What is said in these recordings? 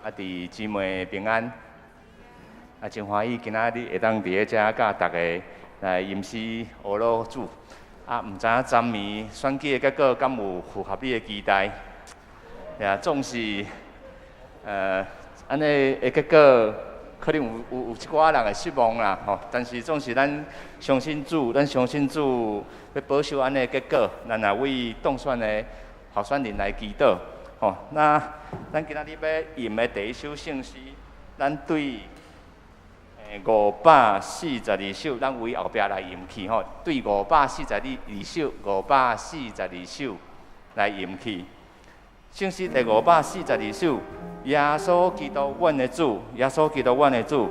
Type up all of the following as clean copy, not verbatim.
啊，弟姊妹平安。啊，真歡喜今仔日會當佇咧遮佮逐家來吟詩阿魯主。啊，毋知影昨暝選舉的結果敢有符合你的期待？呀，總是按呢的結果，可能有一寡人會失望啦，吼。但是總是咱相信主，咱相信主欲保守按呢的結果，咱也為當選的候選人來祈禱。吼，那咱今仔日欲吟的第一首聖詩，咱對542首，咱為後壁來吟去吼。對542首，542首來吟去。聖詩第542首，耶穌基督，阮的主，耶穌基督，阮的主。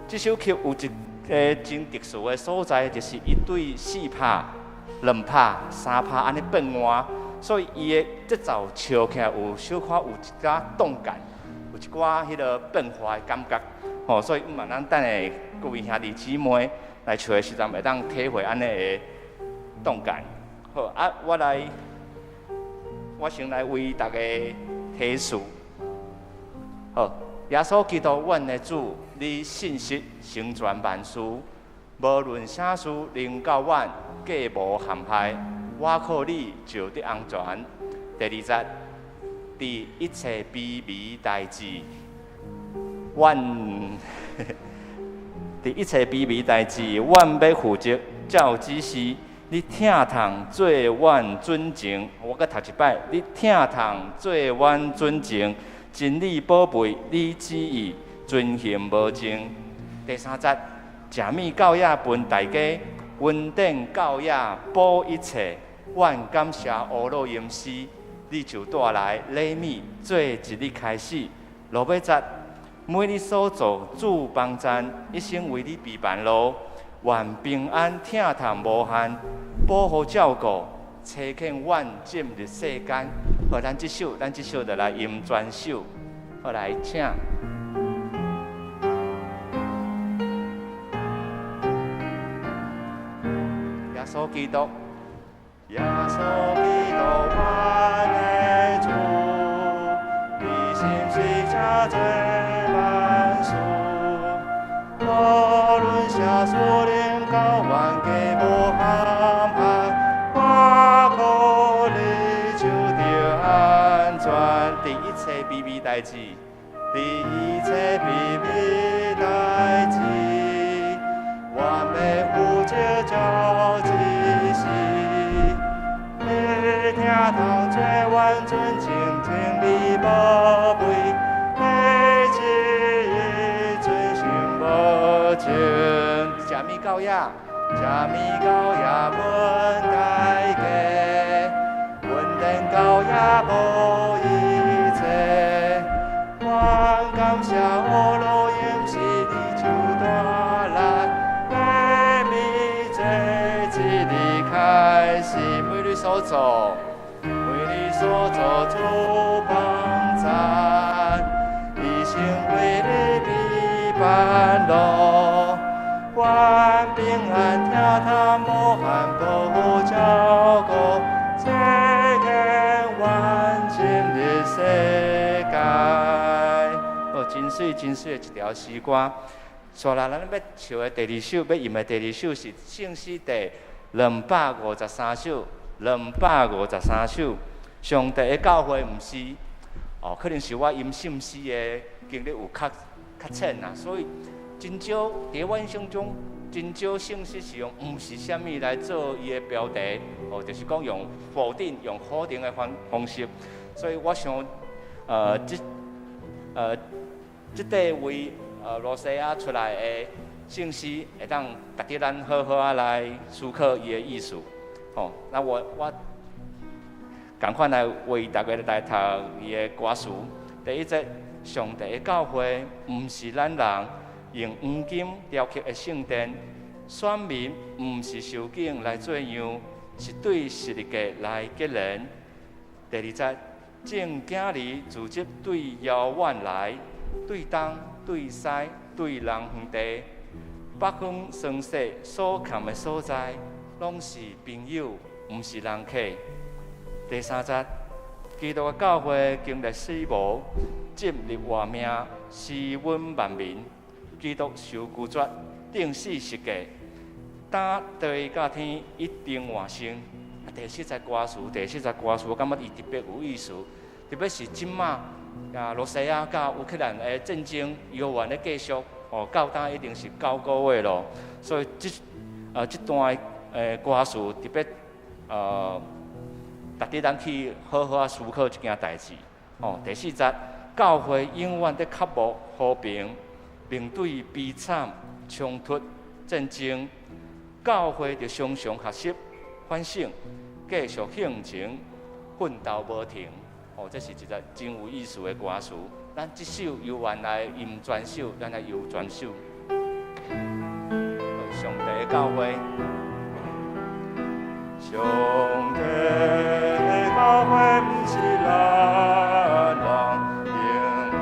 這首曲有一个真特殊的所在，就是伊對四拍、兩拍、三拍按呢變換。所以伊的節奏唱起來有小可有一寡動感，有一寡彼个變化的感覺，吼。所以毋嘛，咱等下各位兄弟姊妹來唱的時陣，會當體會按呢的動感。好啊，我來，我先來為逐家提示。好，耶穌基督，阮的主，你信實成全萬事，無論啥事臨到阮，計無陷害。我靠你就得安全。第二節，佇一切卑微代誌，阮佇一切卑微代誌，阮欲負責照指示，你疼痛做阮準繩。我閣讀一擺，你疼痛做阮準繩，真理寶貝，你旨意遵行無盡。第三節，食物到遐分大家。恩典到遐補一切，阮感謝烏魯吟詩，你就帶來禮物做一日開始。落尾節，每日所做主幫贊，一生為你備辦路，願平安疼痛無限，保護照顧，差遣阮進入世間。好，咱這首就來吟全首。好，來請。耶穌基督，耶穌基督，阮的主，你信實成全萬事，無論啥事臨到阮，計無陷害，我靠你就得安全。佇一切卑微代誌，佇一切卑微代誌，阮欲負責照指示，你疼痛做阮準繩，真理寶貝，你旨意遵行無盡。食物到遐，食物到遐分大家，恩典到遐補一切，阮感謝烏魯吟詩，你就帶來禮物做一日開始，每日所做，每日所做主幫贊，一生為你備煩惱，願平安疼痛無限保護照顧，這個願進入世界。哦，真媠真媠的一條詩歌。紲來咱欲唱的第二首，欲吟的第二首是聖詩第253首，兩百五十三首。上帝的教會毋是，哦，可能是我吟聖詩的經歷有較較淺啊，所以真少佇我印象中，真少聖詩是用毋是啥物來做伊的標題，哦，就是講用否定、用否定的方方式。所以我想，這這塊為羅西亞出來的聖詩，會當值得咱好好仔來思考伊的意思。吼，那我我仝款來為大家來讀伊的歌詞。第一節，上帝的教會毋是咱人用黃金雕刻的聖殿，選民毋是受景來做樣，是對十字架來結連。第二節，眾囝兒組織對遙遠來，對東對西對南遠地，北方霜雪所崁的所在，攏是朋友，毋是人客。第三節，基督的教會經歷死亡，進入活命，施恩萬民。基督受拒絕，釘死十架，擔地佮天一定換成。啊，第四節歌詞，第四節歌詞，我感覺伊特別有意思，特別是這馬啊，羅西亞佮烏克蘭的戰爭猶原咧繼續，哦，到今已經是9個月咯，所以這這段的歌詞特別值得咱去好好仔思考這件代誌。哦，第四節，教會永遠佇渴慕和平，面對悲慘、衝突、戰爭，教會著常常學習、反省，繼續向前奮鬥無停。哦，這是一個真有意思的歌詞。咱這首猶原來吟全首，咱來遊全首。上帝的教會，上帝的教會毋是咱人用黃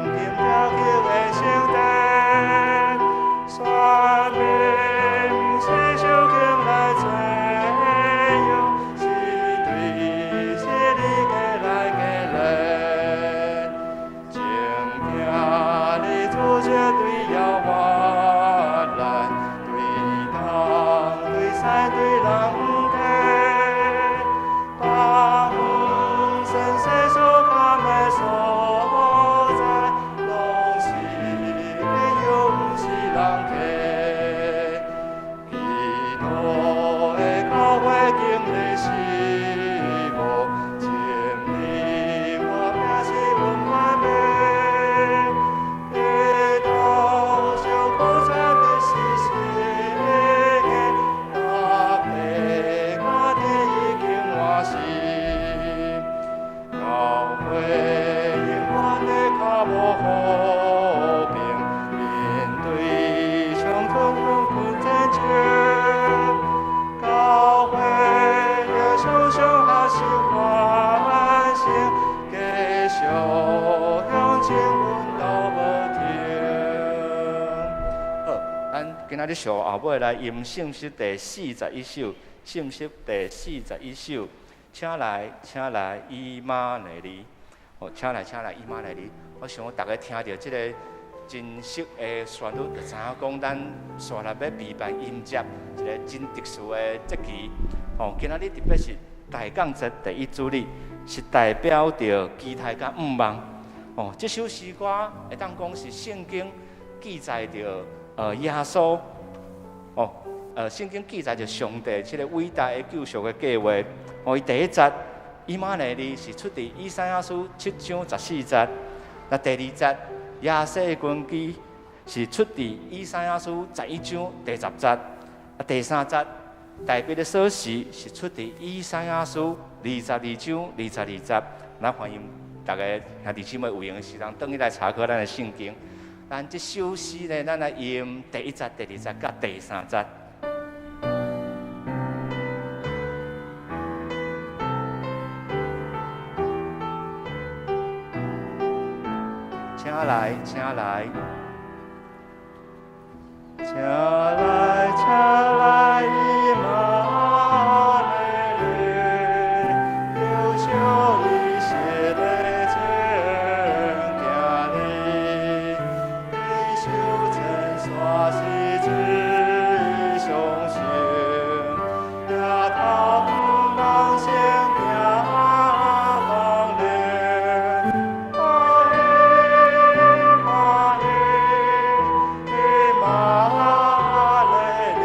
金雕刻的聖殿，選民毋是受景來做樣，是對十字架來結連。眾囝兒組織對遙遠來，對東對西對南遠地，北方神聖所崁的所在，攏是朋友，毋是人客。基督的教會經歷死亡，進入活命施恩萬民，基督受苦慘的死十架，擔地佮天已經換新。教會永遠的渴慕和平，面對衝突與戰爭，教會著常常學習反省，繼續向前奮鬥無停。好，咱今仔日上後尾來吟聖詩第41首，聖詩第41首，請來，請來，以馬內利。哦，請來，請來，以馬內利。我想逐家聽著這个真熟的旋律，就知影講咱紲來欲備辦迎接一个真特殊的節期。哦，今仔日特別是大降節第一主日，是代表著期待佮向望。哦，這首詩歌會當講是聖經記載著耶穌，哦，聖經記載著上帝這个偉大的救贖的計劃。哦，伊第一節以馬內利是出佇以賽亞書7章14節，那第二節耶西的根基是出佇以賽亞書11章第10節，啊，第三節大衛的鎖匙是出佇以賽亞書22章22節。咱歡迎大家兄弟姊妹有閒的時陣，轉去來查考咱的聖經。咱這首詩呢，咱來用第一節、第二節佮第三節。請來，請來。請來，請來，以馬內利，流受以色列前行哩，你修成山是至上聖，也通人先行芳齡。歡喜歡喜，以馬內利，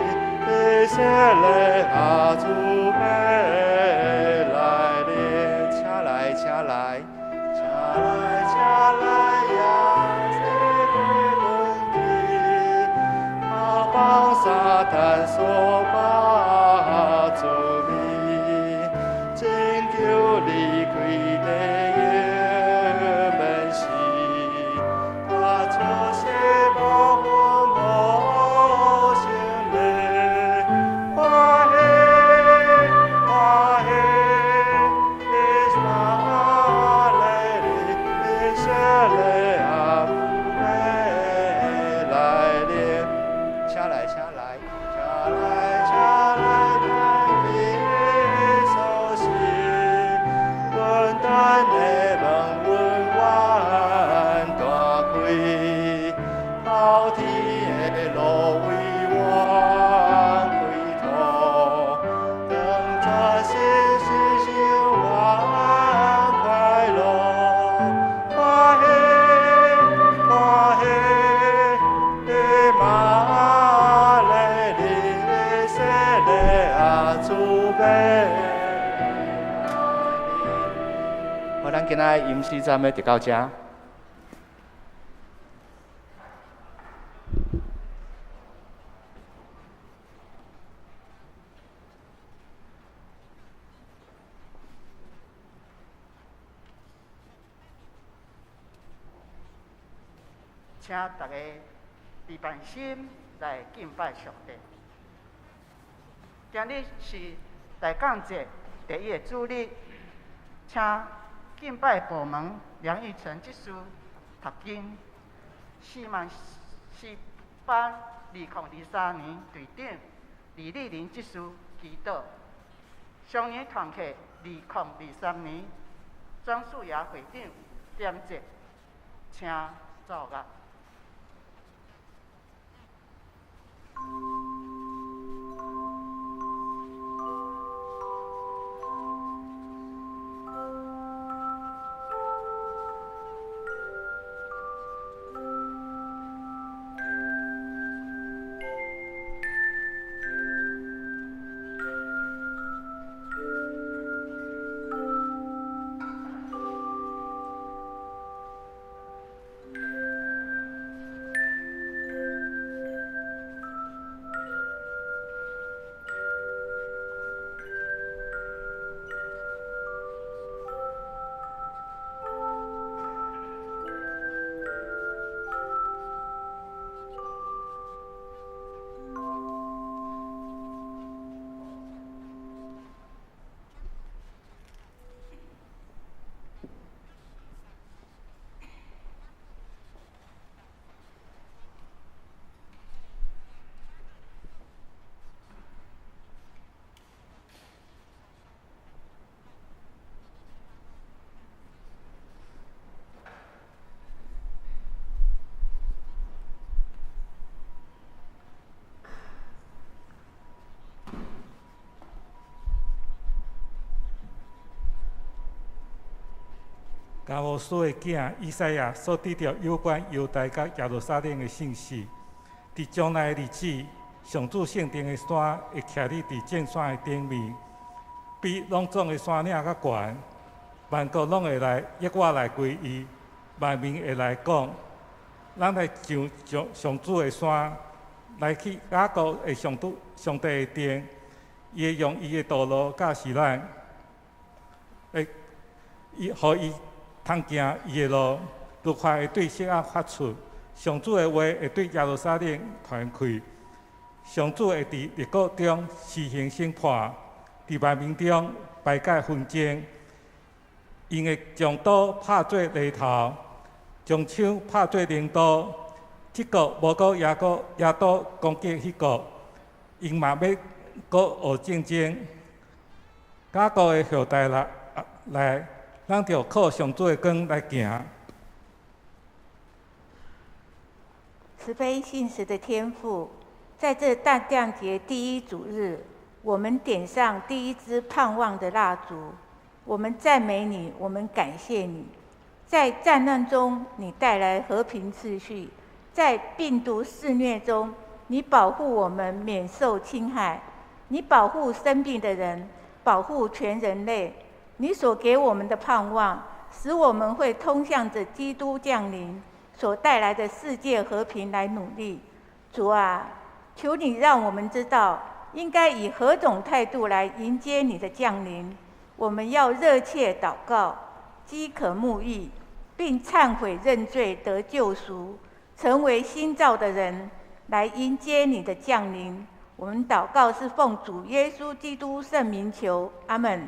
以色列阿主欲來臨，請來，請來，請來，請來，耶穌歸阮去，阿幫撒旦所把住命，拯救離開地獄門死，他出世無魂無心靈，歡喜歡喜，以馬內利，以色列阿欲來臨，請來，請來，請來，請來，大衛所死，阮等的門永遠大開，滔天的路為我開拓，當作是是心願快樂，歡喜歡喜，以馬內利，以色列阿主欲來臨。好，咱今仔吟詩讚美就到這。請大家預備心來敬拜上帝。今日是大降節第一个主日，請敬拜部門梁玉成執事讀經，四萬四班2023年隊長李麗玲執事祈禱，上年團契2023年張素雅會長點節，請奏樂。迦摩斯的囝以賽亞所得著有關猶大佮耶路撒冷的信息，佇將來的日子，上主聖殿的山會徛立佇眾山的頂面，比攏總的山嶺較懸，萬國攏會來約我來歸伊，萬民會來講，咱來上上上主的山，來去雅各的上主上帝的殿，伊會用伊的道路教示咱，會伊予伊通行伊的路，律法會對錫安發出，上主的話會對耶路撒冷傳開，上主會佇列國中施行審判，佇萬民中排解紛爭，𪜶會將刀拍做犁頭，將槍拍做鐮刀，這國無閣猶閣猶倒攻擊彼國，𪜶嘛欲閣學戰爭。雅各的後代來來，咱著靠上主的光來行。慈悲信實的天父，在這大降節第一主日，我們點上第一支盼望的蠟燭。我們讚美你，我們感謝你。在戰亂中，你帶來和平秩序；在病毒肆虐中，你保護我們免受侵害；你保護生病的人，保護全人類。你所給我們的盼望，使我們會通向著基督降臨所帶來的世界和平來努力。主啊，求你讓我們知道應該以何種態度來迎接你的降臨。我們要熱切禱告，飢渴慕義，並懺悔認罪得救贖，成為新造的人，來迎接你的降臨。我們禱告是奉主耶穌基督聖名求，阿門。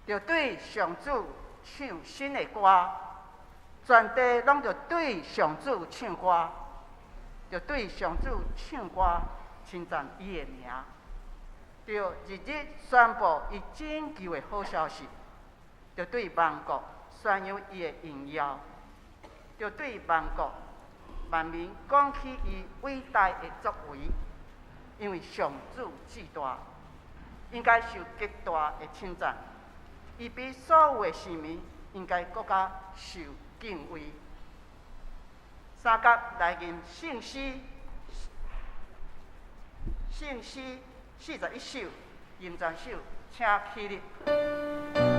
著對上主唱新的歌，全地攏著對上主唱歌，著對上主唱歌，稱讚伊的名，著日日宣布伊拯救的好消息，著對萬國宣揚伊的榮耀，著對萬國萬民講起伊偉大的作為，因為上主至大，應該受極大的稱讚。伊比所有的神明應該閣較受敬畏。三甲來吟聖詩，聖詩41首，吟全首，請起立。 Thank you.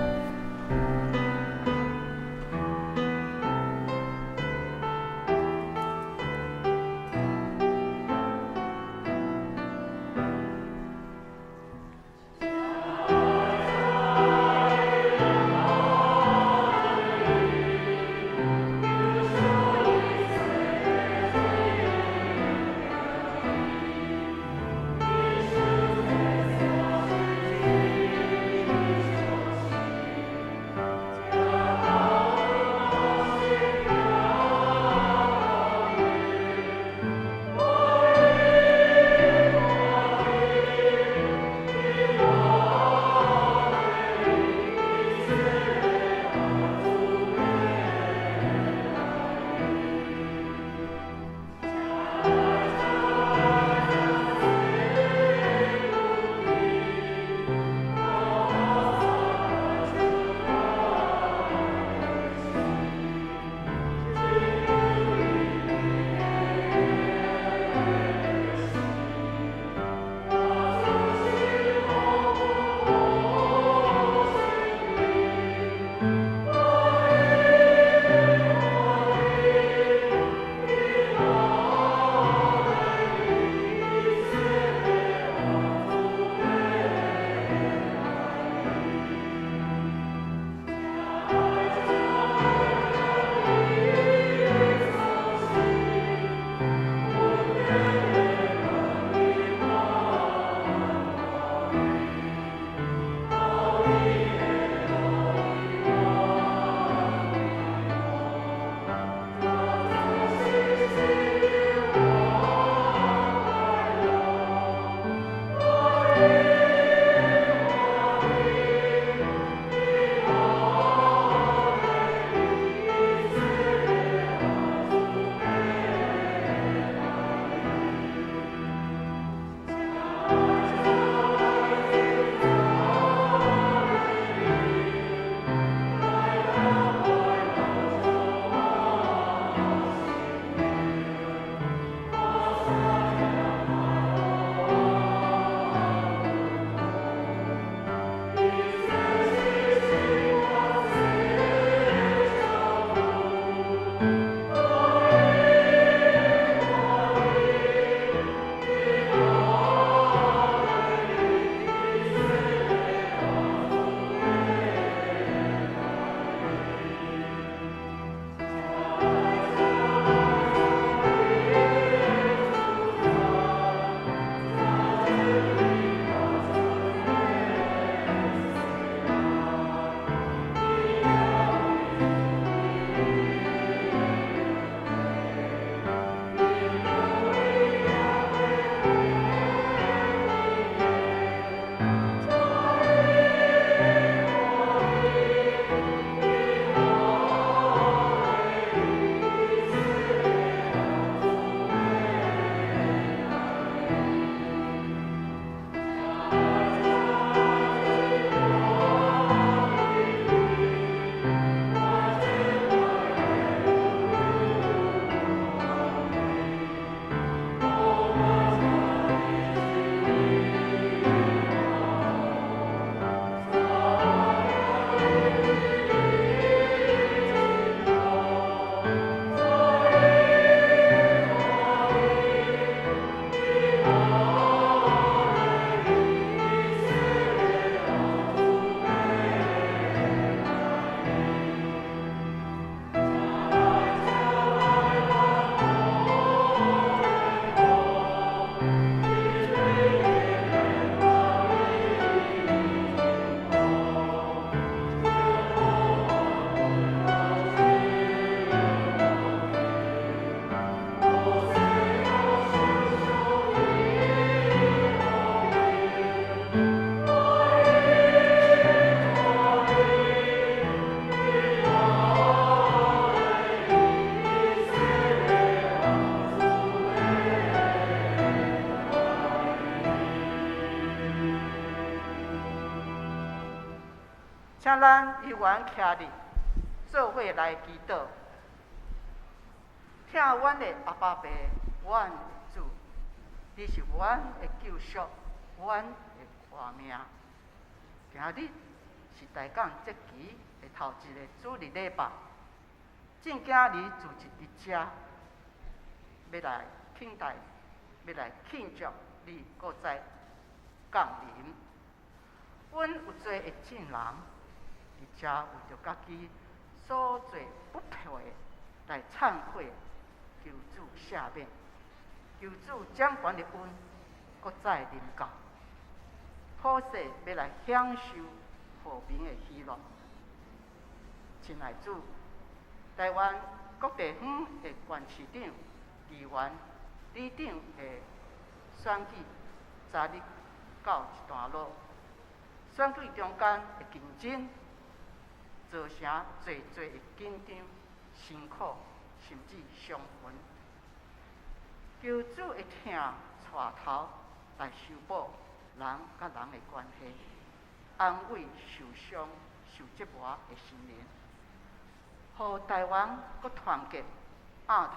請咱猶原徛立，做伙來祈禱。疼阮的阿爸父，阮的主，你是阮的救贖，阮的活命。今日是大降節期的頭一个主日禮拜，正今日聚集佇遮，欲來慶待，欲來慶祝你閣再降臨。阮有濟的眾人佇遮為著家己所做不配來懺悔，求主赦免，求主掌權的恩閣再臨到，普世欲來享受和平的喜樂。親愛主，台灣各地方的縣市長、議員、里長的選舉，昨日告一段落。選舉中間的競爭，造成濟濟的緊張、辛苦，甚至傷魂。求主的疼帶頭來修補人佮人的關係，安慰受傷、受折磨的心靈，予台灣閣團結，亞頭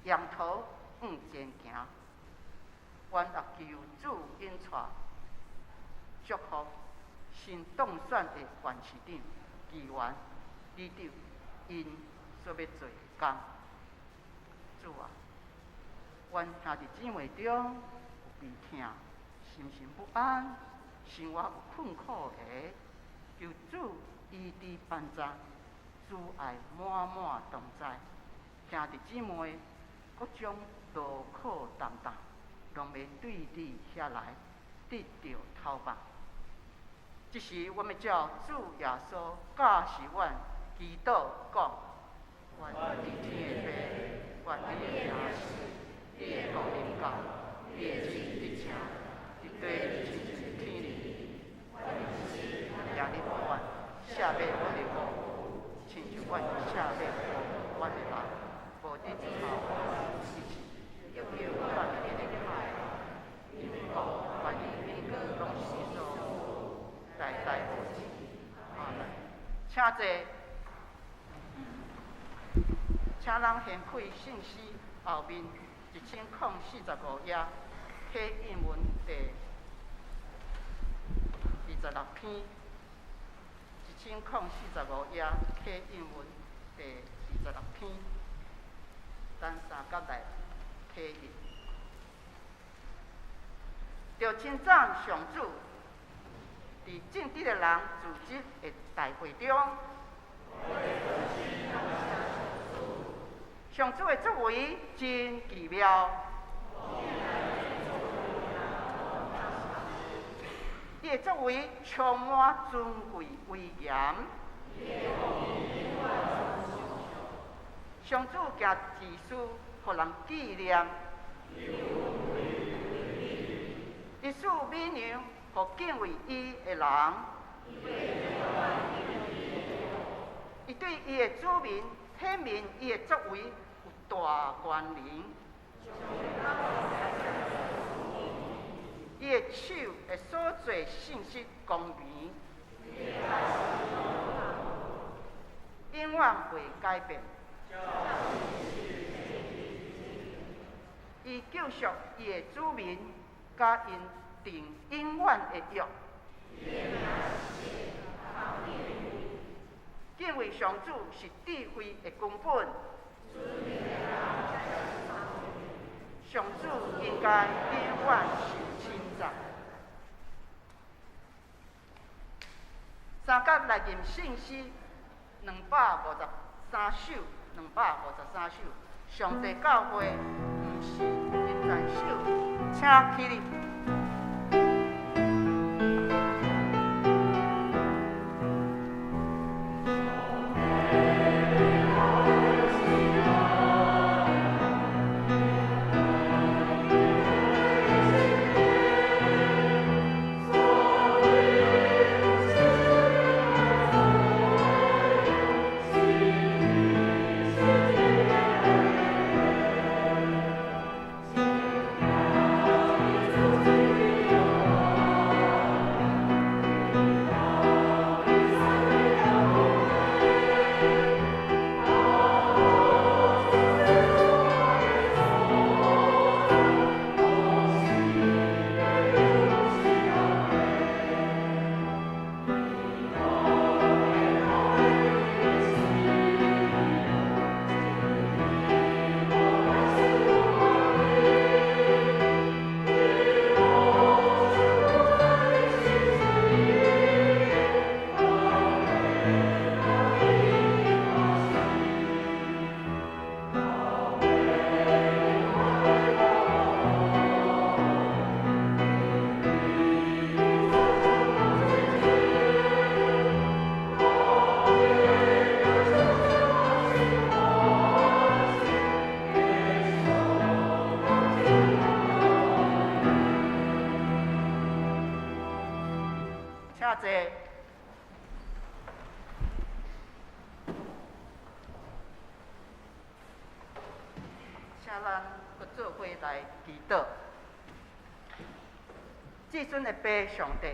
仰頭向前行。阮也求主引帶祝福新當選的縣市長、議員、里長，𪜶所欲做的工。主啊，阮兄弟姊妹中有病痛、心神不安、生活有困苦的，求主醫治幫助，主愛滿滿同在。兄弟姊妹，閣將勞苦擔擔，攏欲對你遐來得著透放。這時，阮欲照主耶穌教示阮祈禱講：願佇天的父，願你的名聖，你的國臨到，你的旨意得成，佇地親像佇天裡。今日予阮赦免阮的過，親像阮赦免阮的人，無得頭一次，叫阮佇咧海，因為國、權力、榮光攏是你所有，代代無盡。阿門。請坐。請咱掀開聖詩後面1045頁，啟應文第26篇。1045頁，啟應文第26篇，咱三甲來啟印。著稱讚上主，佇正直的人聚集的大會中，上主的作為真奇妙，伊的作為充滿尊貴威嚴。上主行奇事，予人紀念。伊賜美糧，予敬畏伊的人。伊對伊的子民顯明伊的作為有大權能。伊的手的所做信實公平，永遠袂改變。伊救贖伊的子民，佮𪜶訂永遠的約。敬畏上主是智慧的根本。上主應該永遠受稱讚。三甲來吟聖詩253首，253首。上帝教會毋是人手，請起立。 Thank 請坐。請咱閣做伙來祈禱。至尊的父上帝，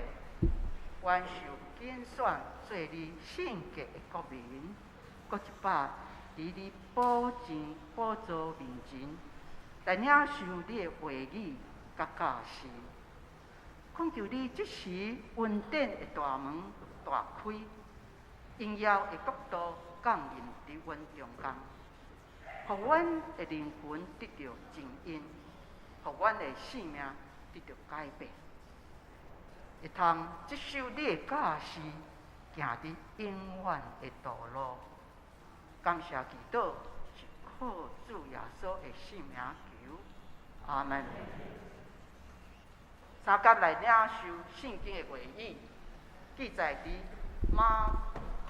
阮受揀選做你聖潔的國民，閣一擺佇你寶前寶座面前來領受你的話語佮教示。懇求你這時恩典的大門大開，榮耀的國度降臨佇阮中間，予阮的靈魂得著淨恩，予阮的性命得著改變，會通接受你的教示，行佇永遠的道路。感謝祈禱是靠主耶穌的聖名求，阿門。三甲來領受聖經的話語，記載佇馬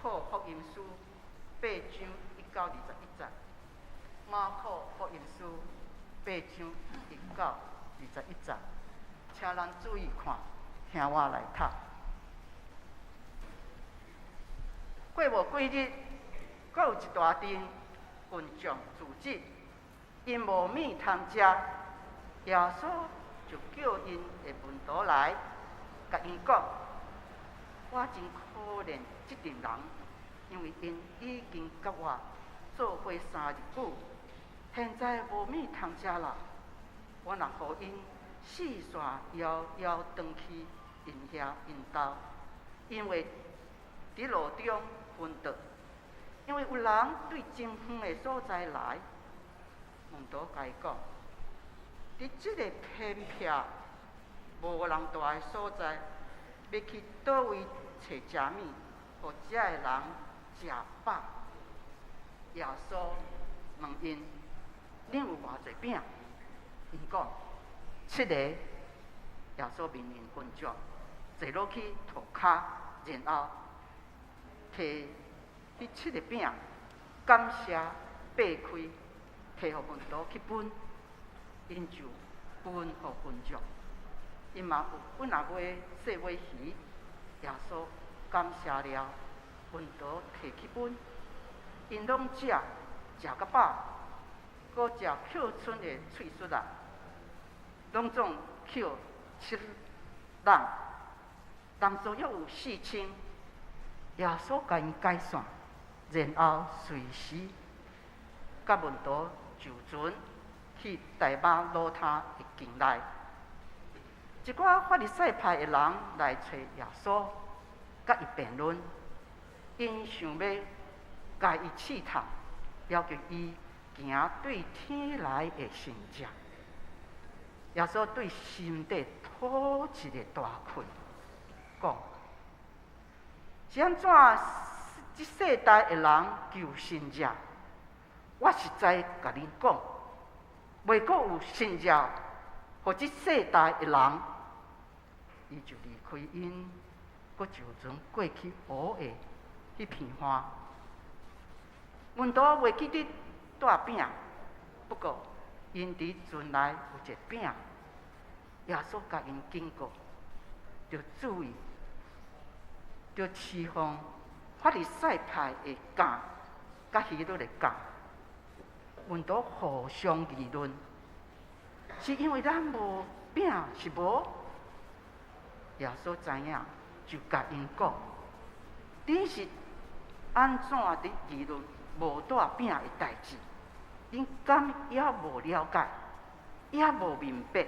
可福音書8章1到21節。馬可福音書8章1到21節，請咱注意看，聽我來讀。過無幾日，閣有一大陣群眾聚集，𪜶無物通食，耶穌就叫𪜶的門徒來，共𪜶講：我真可憐這陣人，因為𪜶已經佮我做伙3日久，現在無物通食啦。我若予𪜶四散遙遙轉去𪜶遐𪜶兜，𪜶會佇路中昏倒，因為有人對真遠的所在來。門徒共伊講：佇這个偏僻無人蹛的所在，欲去佗位揣食物，予遮的人食飽？耶穌問𪜶：恁有偌濟餅？𪜶講：七个。耶穌命令群眾坐落去塗跤，然後提彼七个餅，感謝擘開，提予門徒去分，𪜶就分予群眾。𪜶嘛有幾若尾細尾魚，耶穌感謝了，門徒提去分，𪜶攏食，食甲飽，閣食抾賰的碎屑仔，攏總抾七籃，人數約有4000。耶穌共𪜶解散，然後隨時佮門徒上船去大馬魯他的境內。一寡法利賽派的人來揣耶穌，佮伊辯論，𪜶想欲共伊試探，要求伊行對天來的神蹟。耶穌對心底吐一个大氣，講：是按怎這世代的人求神蹟？我實在共恁講，袂閣有神蹟予這世代的人。伊就離開𪜶，閣上船過去湖的彼邊岸。門徒袂記得帶餅，不過𪜶佇船內有一个餅。耶穌共𪜶警告，著注意，著提防法利賽派的教，佮希律的教。門徒互相議論，是因為咱無餅是無？耶穌知影，就共𪜶講：恁是按怎佇議論無帶餅的代誌？恁敢猶無了解，猶無明白？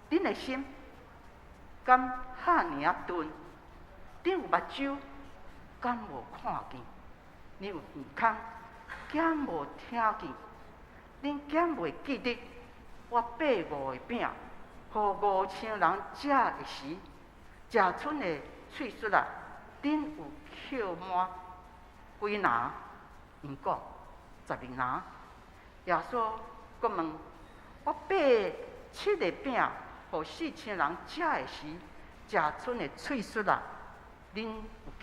恁的心敢遐爾仔鈍？恁有目睭，敢無看見？恁有耳孔，敢無聽見？恁敢袂記得我擘五个餅，予5000人食的時，食賰的碎屑仔，恁有抾滿幾籃？𪜶講12籃。耶穌閣問：我擘七个餅，予4000人食的時，食賰的碎屑仔，恁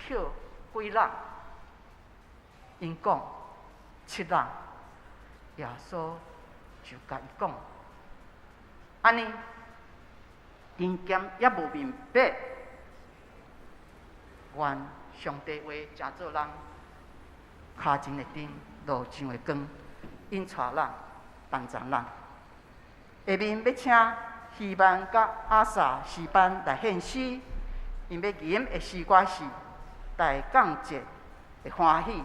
有抾幾籃？𪜶講七籃。耶穌就共伊講：按呢，恁敢猶無明白？願上帝話成做咱跤前的燈，路上的光，引帶咱，幫助咱。下面欲請希曼佮阿薩詩班來獻詩，𪜶欲吟的詩歌是大降節的歡喜。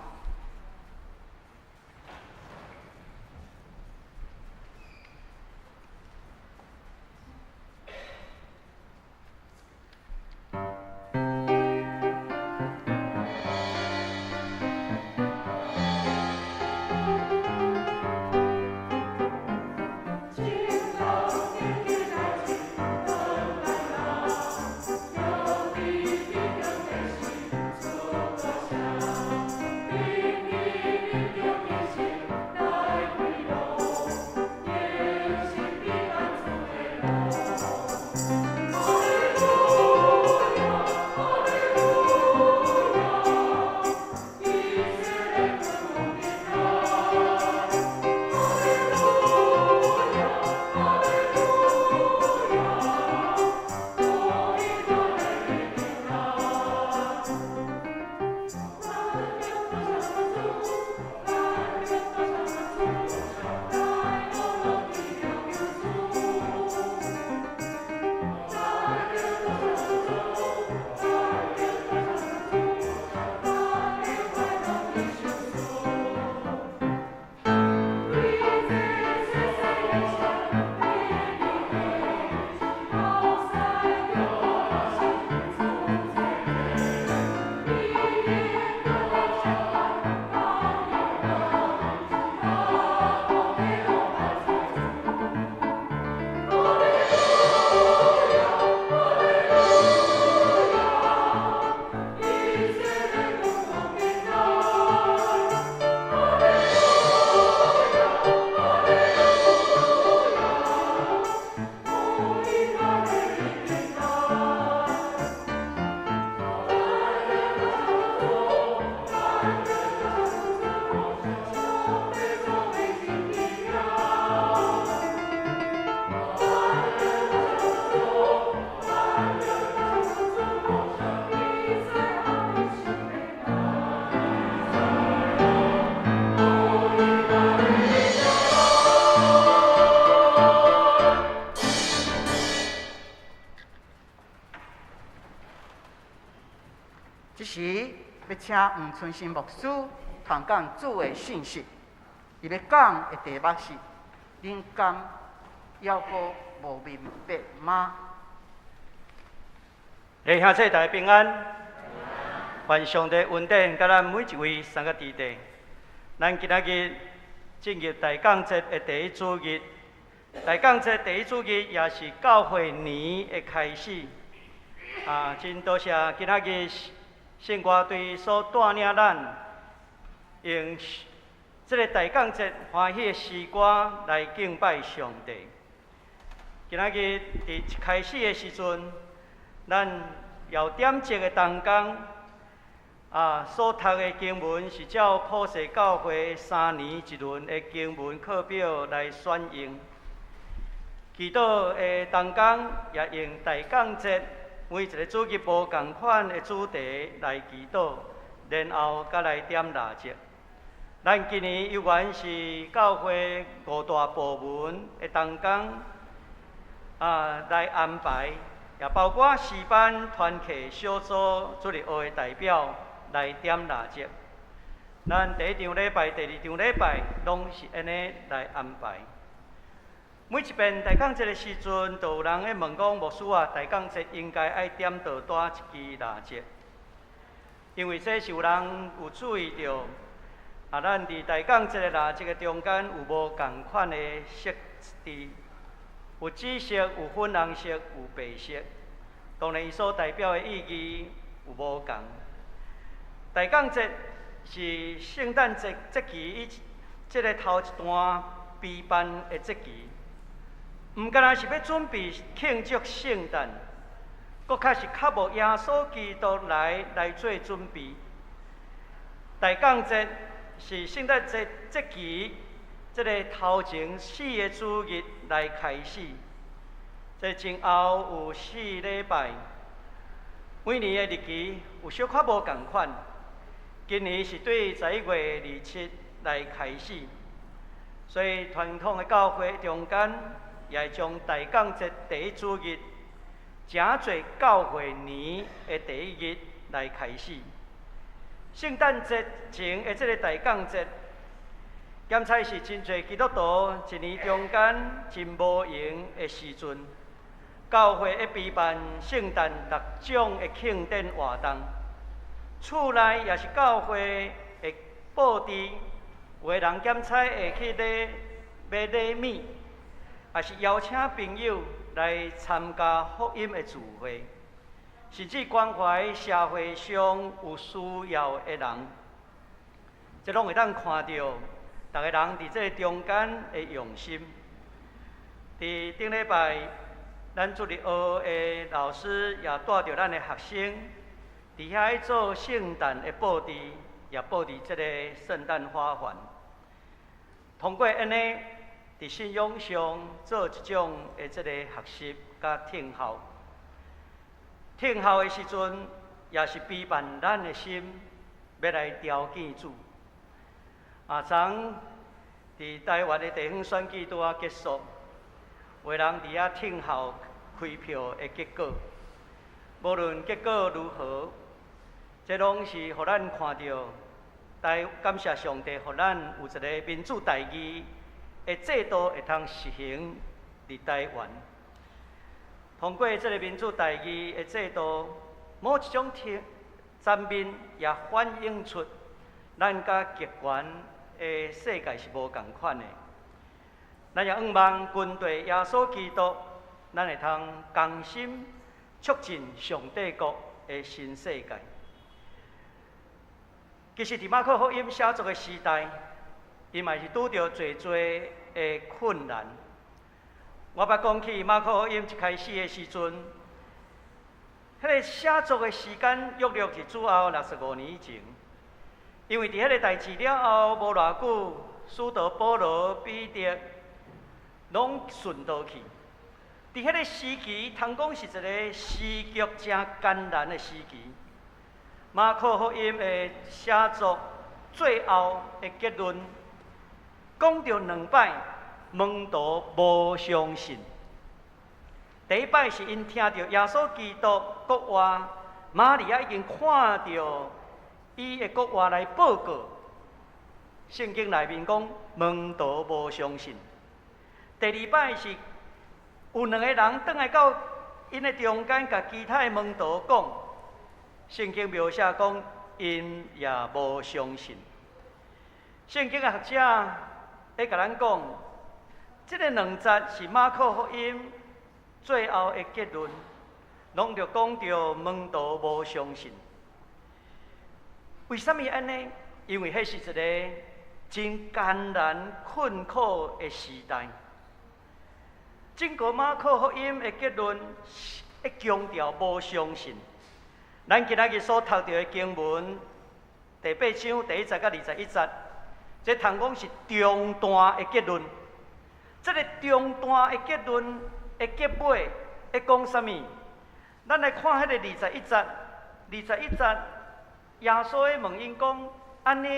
這時，欲請黃春生牧師傳講主的信息。伊欲講的題目是：恁敢猶閣無明白嗎？弟兄姊妹大家平安，願上帝恩典佮咱每一位三個弟弟。咱今仔日進入大降節的第一主日，大降節第一主日也是教會年的開始。啊，真多謝今仔日聖歌隊所帶領咱，用這个大降節歡喜的詩歌來敬拜上帝。今仔日佇一開始的時陣，咱搖點燭的同工啊，所讀的經文是照普世教會三年一輪的經文課表來選用。祈禱的同工也用大降節每一个主日無仝款的主題來祈禱，然後閣來點蠟燭。咱今年猶原是教會五大部門的同工啊來安排，也包括詩班、團契、小組、主日學的代表來點蠟燭。咱第一場禮拜、第二場禮拜攏是按呢來安排。每一遍大降節的時陣，就有人咧問講：牧師啊，大降節應該愛點倒佗一支蠟燭？因為這是有人有注意著，啊，咱佇大降節的蠟燭的中間有無仝款的色致，有紫色、有粉紅色、有白色。當然，伊所代表的意義有無仝。大降節是聖誕節節期以這个頭一段悲辦的節期。毋干焦是欲準備慶祝聖誕，閣較是渴慕耶穌基督來來做準備。大降節是聖誕節節期，這个頭前四个主日來開始，這前後有四禮拜。每年的日期有小可無仝款，今年是對11月27來開始，所以傳統的教會中間也會將大降節第一主日，成做教會年的第一日來開始。聖誕節前的這个大降節，檢採是真濟基督徒一年中間真無閒的時陣。教會會備辦聖誕各種的慶典活動，厝內也是教會會布置，有的人檢採會去買禮物，也是邀請朋友來參加福音的聚會，甚至關懷社會上有需要的人，這攏會當看著逐个人佇這个中間的用心。佇頂禮拜，咱主日學的老師也帶著咱的學生，佇遐咧做聖誕的布置，也布置這个聖誕花環。通過按呢，佇信仰上做一種的這个學習佮聽候。聽候的時陣，也是備辦咱的心，欲來朝見主。啊，昨佇台灣的地方選舉拄仔結束，有的人佇遐聽候開票的結果。無論結果如何，這攏是予咱看著，台感謝上帝，予咱有一个民主代議的制度會通實行佇台灣。通過這个民主代議的制度，某一種層面也反映出咱佮極權的世界是無仝款的。咱也向望跟隨耶穌基督，咱會通同心促進上帝國的新世界。其實，佇馬可福音寫作的時代，伊嘛是拄著濟濟的困難。我捌講起馬可福音一開始的時陣，彼个寫作的時間約略是主後65年以前，因為佇彼个代誌了後無偌久，使徒保羅、彼得攏殉道去。佇彼个時期，通講是一个時局誠艱難的時期。馬可福音的寫作最後的結論，講著兩擺門徒無相信。第一擺是𪜶聽著耶穌基督復活，瑪利亞已經看著伊的復活來報告。聖經內面講門徒無相信。第二擺是有兩個人轉來到𪜶的中間，共其他的門徒講，聖經描寫講𪜶也無相信。聖經的學者會共咱講，這个兩節是馬可福音最後的結論，攏著講著門徒無相信。為啥物按呢？因為彼是一个真艱難困苦的時代。整個馬可福音的結論，會強調無相信。咱今仔日所讀著的經文第八章第一節佮21節，這通講是中段的結論。這个中段的結論的結尾，會講啥物？咱來看彼个二十一節，二十一節，耶穌咧問𪜶講：按呢，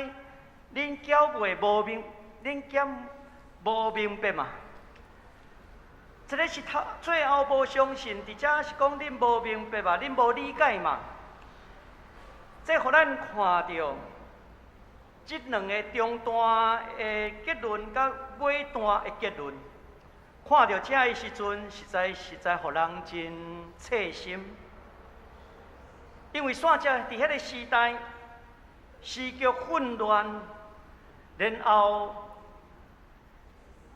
恁猶未無明，恁敢無明白嗎？這个是頭最後無相信，佇遮是講恁無明白嘛，恁無理解嘛？這予咱看著，這兩个中段的結論佮尾段的結論，看著這的時陣，實在實在予人真切心。因為煞才佇彼个時代，時局混亂，然後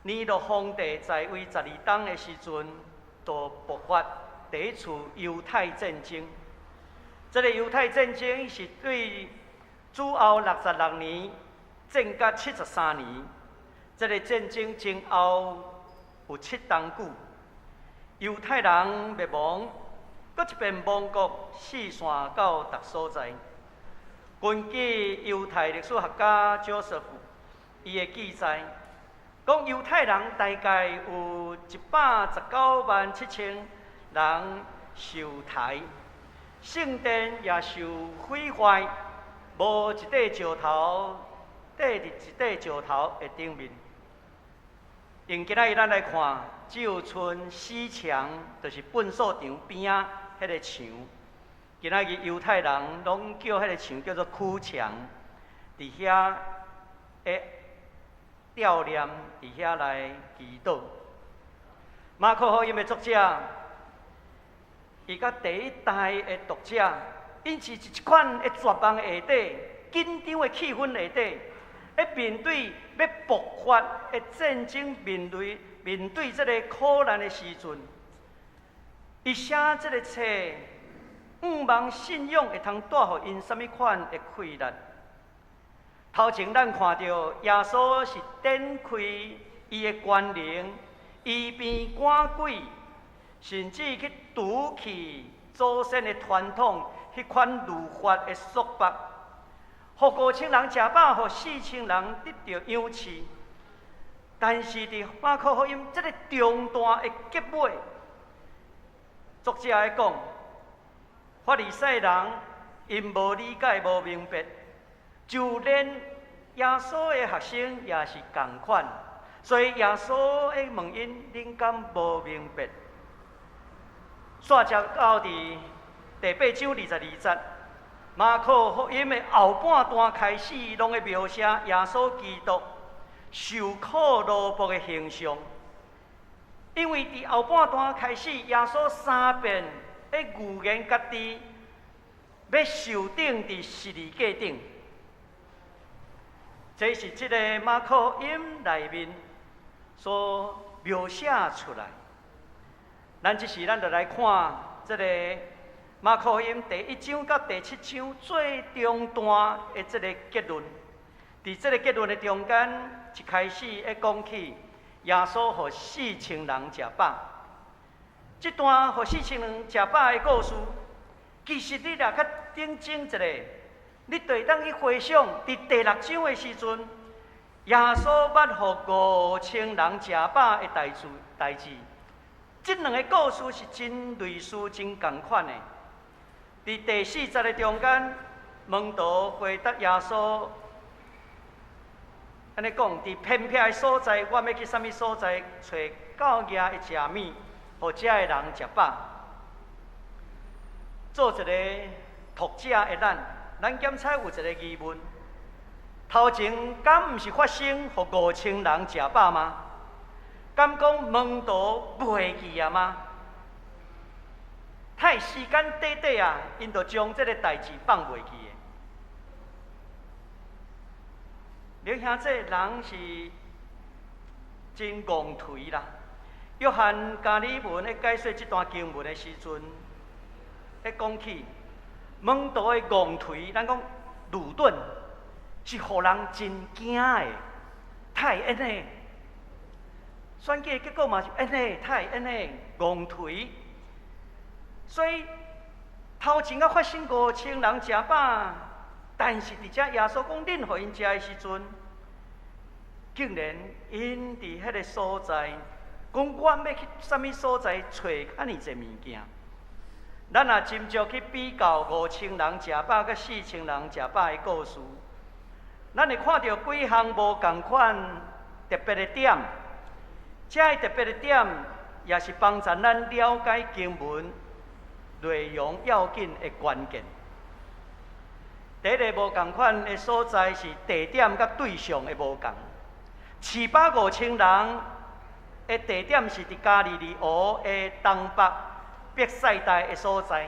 尼祿皇帝在位12冬的時陣，就爆發第一次猶太戰爭。這个猶太戰爭是對主後66年戰甲73年。這个戰爭前後有7冬久，猶太人滅亡，閣一遍亡國四散到逐所在。根據猶太歷史學家約瑟夫伊的記載，講猶太人大概有119萬7千人受刣，聖殿也受毀壞，無一塊石頭綴佇一塊石頭的頂面。用今仔日咱來看，只有賰死牆，就是糞掃場邊仔彼个牆。今仔日猶太人攏叫彼个牆叫做哭牆，佇遐會悼念，佇遐來祈禱。馬可福音的作者，伊佮第一代的讀者，𪜶是佇這款的絕望下底，緊張的氣氛下底，咧面對欲爆發的戰爭，面對這个苦難的時陣，伊寫這个冊，向望信仰會通帶予𪜶啥物款的氣力。頭前咱看著耶穌是展開伊的權能，醫病趕鬼，甚至去除去祖先的傳統，彼款律法的束縛，予5000人食飽，予4000人得著養飼。但是佇馬可福音這个中段的結尾，作者咧講，法利賽人𪜶無理解、無明白，就連耶穌的學生也是仝款，所以耶穌會問𪜶：恁敢無明白？煞接到佇第八章22節，馬可福音的後半段開始，攏咧描寫耶穌基督受苦奴僕的形象。因為佇後半段開始，耶穌三遍的預言家己欲受釘佇十字架頂。這是這个馬可福音內面所描寫出來。咱這時咱就來看這个馬可福音第一章到第七章最中段的這个結論。佇這个結論的中間，一開始會講起耶穌予四千人食飽。這段予四千人食飽的故事，其實你若較認真一下，你就會當去回想，佇第六章的時陣，耶穌捌予5000人食飽的代誌。這兩个故事是真類似、真仝款的。佇第四節的中間，門徒回答耶穌，按呢講：佇偏僻的所在，我欲去啥物所在揣夠額的食物，予遮的人食飽。做一个讀者的咱，咱檢採有一个疑問：頭前敢毋是發生予五千人食飽嗎？敢講門徒袂記啊嗎？太時間短短啊，𪜶就將這个代誌放袂記的。你兄這人是真戇頹啦。約翰加爾文咧解說這段經文的時陣，咧講起門徒的戇頹，咱講魯鈍，是予人真驚的。太按呢？選舉結果嘛是按呢，太按呢戇頹。所以頭前仔發生五千人食飽，但是佇遮耶穌講恁予𪜶食的時陣，竟然𪜶佇彼个所在，講阮欲去啥物所在揣遮爾濟物件？咱若斟酌去比較五千人食飽佮四千人食飽的故事，咱會看著幾項無仝款特別的點。這个特別的點，也是幫助咱了解經文內容要緊的關鍵。第一个無仝款的所在是地點佮對象的無仝。飼飽五千人的地點是佇加利利湖的東北伯賽大的所在。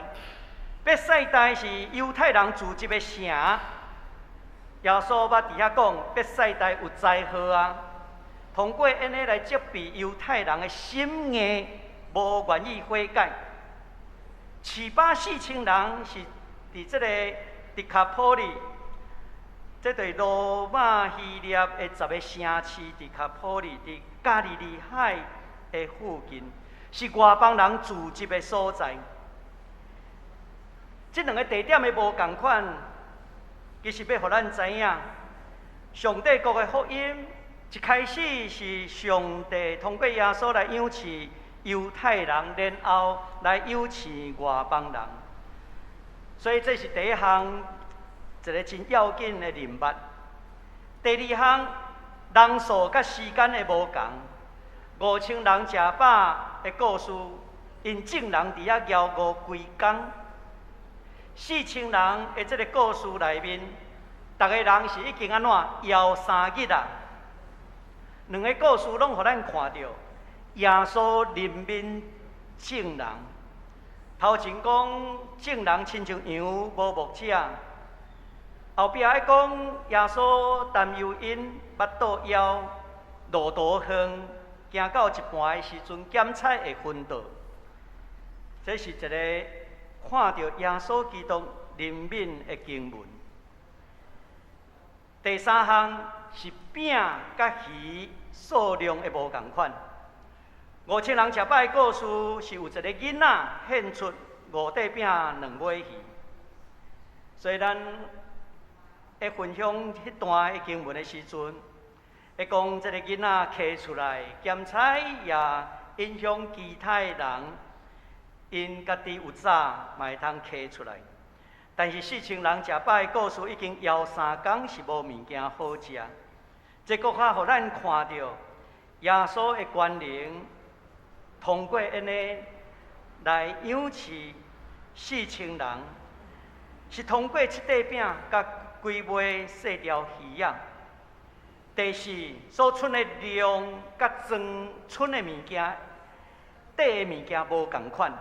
伯賽大是猶太人聚集的城。耶穌捌佇遐講，伯賽大有災禍啊！通過按呢來責備猶太人的心硬，無願意悔改。飼飽四千人是佇這个迪卡波里，這對羅馬希臘的十个城市，迪卡波里佇加利利海的附近，是外邦人聚集的所在。這兩个地點的無仝款，其實欲予咱知影，上帝國的福音一開始是上帝通過耶穌來養飼猶太人，然後來養飼外邦人。所以這是第一項一个真要緊的任務。第二項，人數佮時間的無仝。5000人食飽的故事，𪜶眾人佇遐徭五規工。4000人的這个故事內面，逐个人是已經按怎枵3日啊？兩个故事攏予咱看著耶穌憐憫眾人。頭前講眾人親像羊無牧者，後壁愛講耶穌擔憂𪜶腹肚枵，路途遠，行到一半的時陣，檢菜會昏倒。這是一个看著耶穌基督憐憫的經文。第三項是餅佮魚數量的無仝款。5000人食飽的故事是有一个囡仔獻出五塊餅兩尾魚。所以咱會分享彼段的經文的時陣，會講這个囡仔提出來檢菜也影響其他的人，𪜶家己有早嘛會通提出來。但是4000人食飽的故事已經枵3工是無物件好食，這閣較予咱看著耶穌的權能，通過按呢來養飼4000人，是通過七塊餅佮幾尾細條魚仔。第四，所剩的量佮裝剩的物件，綴的物件無仝款。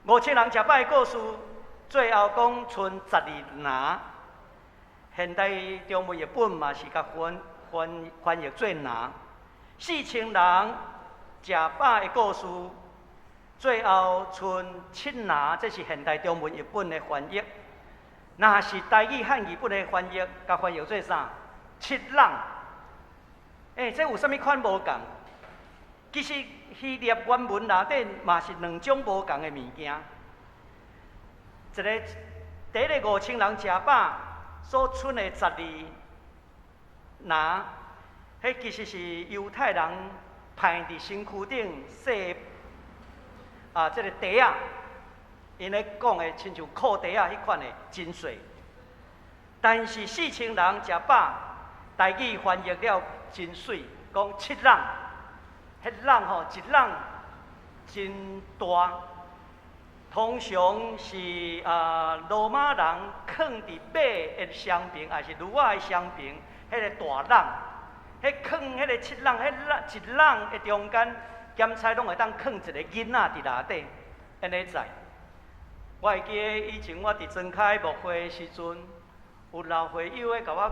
5000人食飽的故事，最後講剩12籃。現代中文譯本嘛是共翻譯做籃。4000人食飽的故事，最後剩七籃，這是現代中文譯本的翻譯。若是台語漢語本的翻譯，共翻譯做啥？七籠。欸，這有啥物款無仝？其實希臘原文內底嘛是兩種無仝的物件。一个第一个5000人食飽所剩的12籃，彼其實是猶太人歹佇身軀頂細啊，這个袋仔，𪜶咧講的親像褲袋仔彼款的真細。但是4000人食飽，台語翻譯了真媠，講七籠，彼籠吼一籠真大。通常是啊，羅馬人囥佇馬的雙爿，抑是驢仔的雙爿，彼个大籠，彼囥彼个七籠，彼籠一籠的中間，檢菜攏會當囥一个囡仔佇內底，按呢載。我會記得以前我佇莊跤牧會的時陣，有老會友咧共我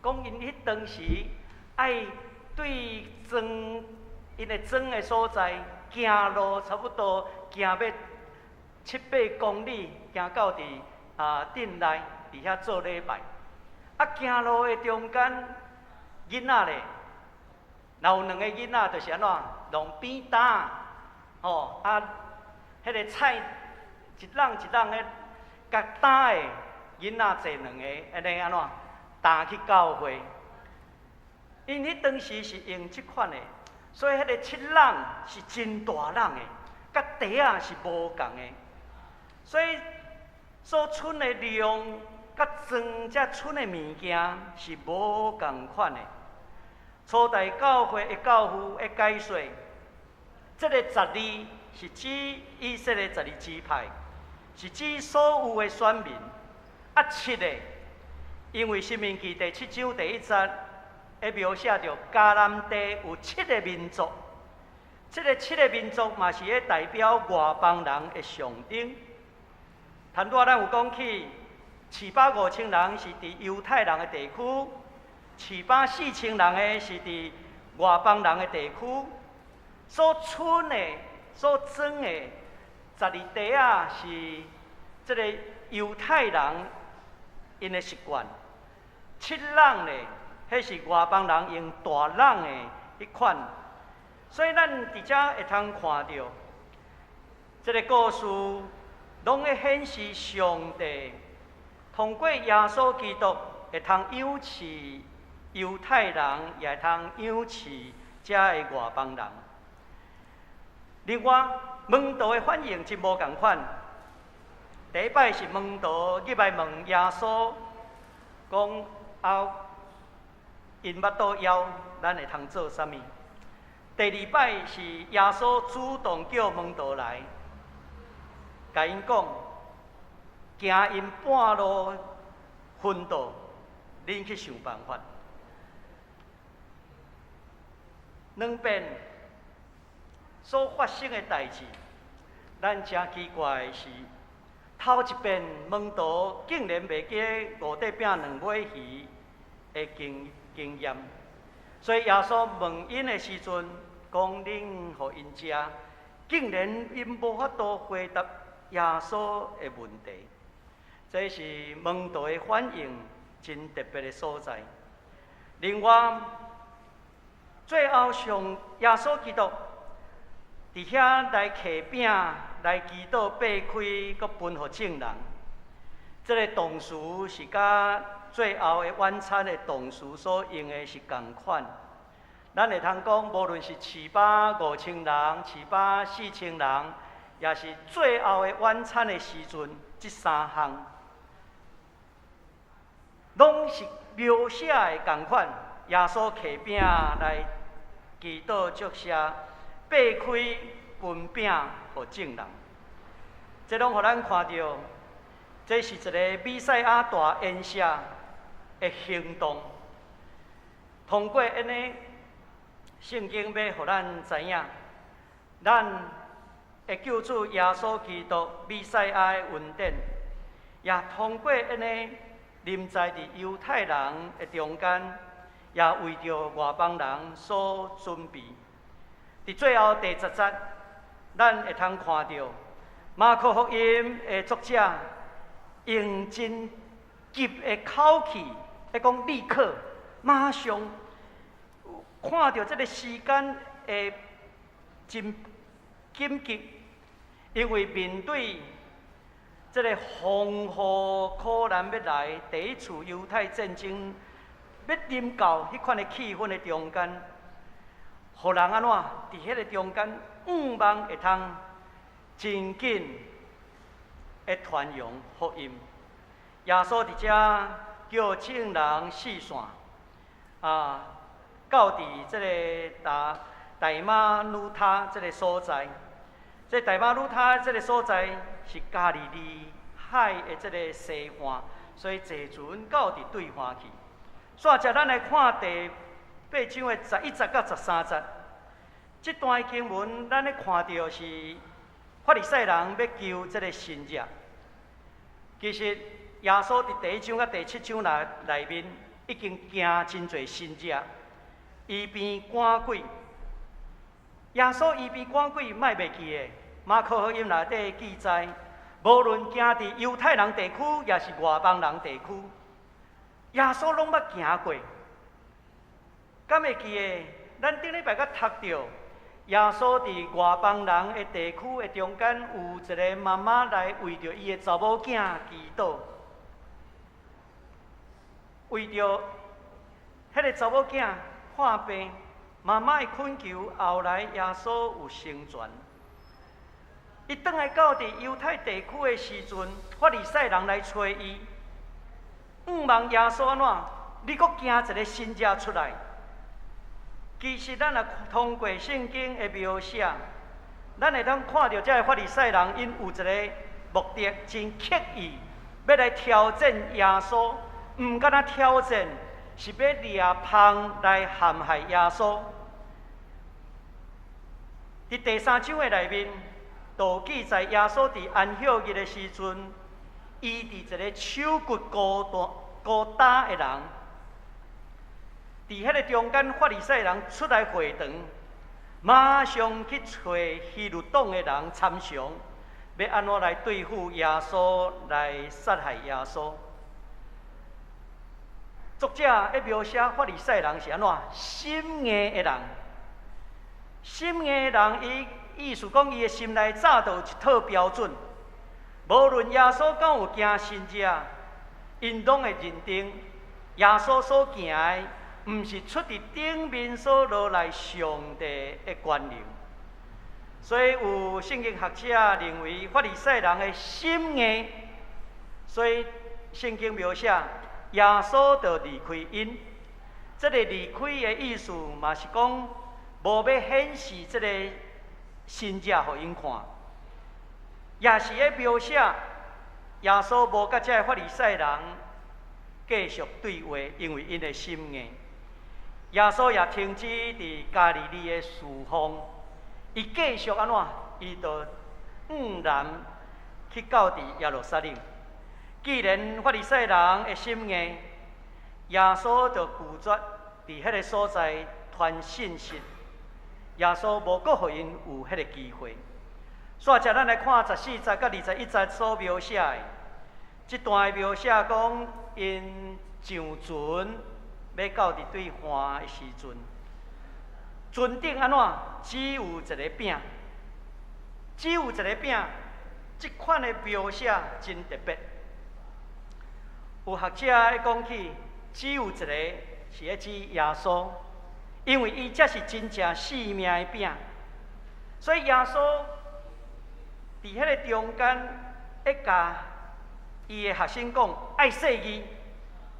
講，講𪜶彼當時愛對莊，𪜶的莊的所在，行路差不多行欲七八公里，行到佇啊鎮內，佇遐做禮拜。啊，行路的中間，囡仔咧，若有兩个囡仔，就是按怎，弄扁擔，吼啊，彼个菜一籠一籠的，共擔的囡仔坐兩个，按呢按怎，擔去教會。𪜶彼當時是用這款的，所以彼個七籠是真大籠的，佮袋仔是無仝的。所以所剩的量，佮裝這剩的物件是無仝款的。初代教會的教父的解說，這个十二是指以色列十二支派，是指所有的選民。啊，七个，因為申命記第七章第一節，會描寫著迦南地有七个民族，這个七个民族嘛是咧代表外邦人的象徵。頭拄仔咱有講起，飼飽5000人是佇猶太人的地區，飼飽4000人的是佇外邦人的地區，所剩的、所裝的12袋仔是這个猶太人𪜶的習慣，七籠咧，彼是外邦人用大籠的彼款，所以咱佇遮會通看著這个故事，攏咧顯示上帝通過耶穌基督會通養飼猶太人，也會通養飼遮的外邦人。另外，門徒的反應真無仝款。第一擺是門徒入來問耶穌，講啊，𪜶腹肚枵，咱會通做啥物？第二擺是耶穌主動叫門徒來，共𪜶講，驚𪜶半路昏倒，恁去想辦法。兩遍所發生的代誌，咱誠奇怪的是，頭一遍門徒竟然袂記得五塊餅兩尾魚的經驗，所以耶穌問𪜶的時陣，講恁予𪜶食，竟然𪜶無法度回答耶穌的問題。這是門徒的反應真特別的所在。另外，最後上耶穌基督佇遐來擘餅，來祈禱，擘開，閣分予眾人。這个動詞是佮最後的晚餐的動詞所用的是仝款。咱會通講，無論是飼飽5000人、飼飽4000人，抑是最後的晚餐的時陣，這三項攏是描寫的仝款。耶穌擘餅來祈禱祝謝，擘開分餅予眾人。這攏予咱看著，這是一个彌賽亞大筵席的行動。通過按呢，聖經欲予咱知影，咱的救主耶穌基督彌賽亞的恩典，也通過按呢臨在佇猶太人的中間，也為著外邦人所準備。佇最後第十節，咱會通看著馬可福音的作者用真急的口氣，咧講立刻、馬上看著這个時間的真緊急，因為面對這个風雨苦難欲來，第一次猶太戰爭欲臨到彼款的氣氛的中間，予人按怎佇彼个中間，向望會通真緊的傳揚福音。耶穌佇遮叫眾人四散，啊，到佇這个大馬努他這个所在。這大馬努他這个所在是加利利海的這个西岸，所以坐船到佇對岸去。煞接咱來看第八章的11節到13節，這段經文咱咧看著是法利賽人欲求這个神跡。其實耶穌佇第一章佮第七章內面已經行真濟神跡，醫病趕鬼。耶穌醫病趕鬼，莫袂記得，馬可福音內底記載，無論行佇猶太人地區，抑是外邦人地區，耶穌攏捌行過。敢會記得？咱頂禮拜才讀著，耶穌佇外邦人的地區的中間，有一个媽媽來為著伊的查某囝祈禱，為著彼个查某囝看病，媽媽的懇求，後來耶穌有成全。伊轉來到佇猶太地區的時陣，法利賽人來揣伊，向望耶穌按怎？你閣行一个神跡出來。其實咱若通過聖經的描寫，咱會當看著這个法利賽人，𪜶有一个目的，真刻意欲來挑戰耶穌，毋干焦挑戰，是欲掠蜂來陷害耶穌。佇第三章的內面，就記載耶穌佇安息日的時陣，醫治一个手骨孤單孤焦的人。佇彼个中間，法利賽人出來會堂，馬上去揣希律黨的人參詳，欲按怎來對付耶穌，來殺害耶穌。作者咧描寫法利賽人是按怎心硬的人，心硬的人，伊意思講伊的心內早就有一套標準，無論耶穌敢有行神跡，𪜶攏會認定耶穌所行的，毋是出佇頂面所落來上帝的權能。所以有聖經學者認為法利賽人的心硬，所以聖經描寫耶穌就離開𪜶。這个離開的意思嘛是講無欲顯示這个神跡予𪜶看，也是咧描寫耶穌無佮這个法利賽人繼續對話，因為𪜶的心硬。耶穌也停止佇加利利的侍奉，伊繼續按怎？伊就向南去到佇耶路撒冷。既然法利賽人的心硬，耶穌就拒絕佇彼个所在傳信息。耶穌無閣予𪜶有彼個機會。煞接咱來看14節佮21節所描寫的，這段描寫講，𪜶上船欲到佇對岸的時陣，船頂按怎？只有一个餅，只有一个餅。這款的描寫真特別。有學者咧講起，只有一个是咧指耶穌，因為伊才是真正生命的餅，所以耶穌佇彼个中間，會共伊的學生講，愛細膩，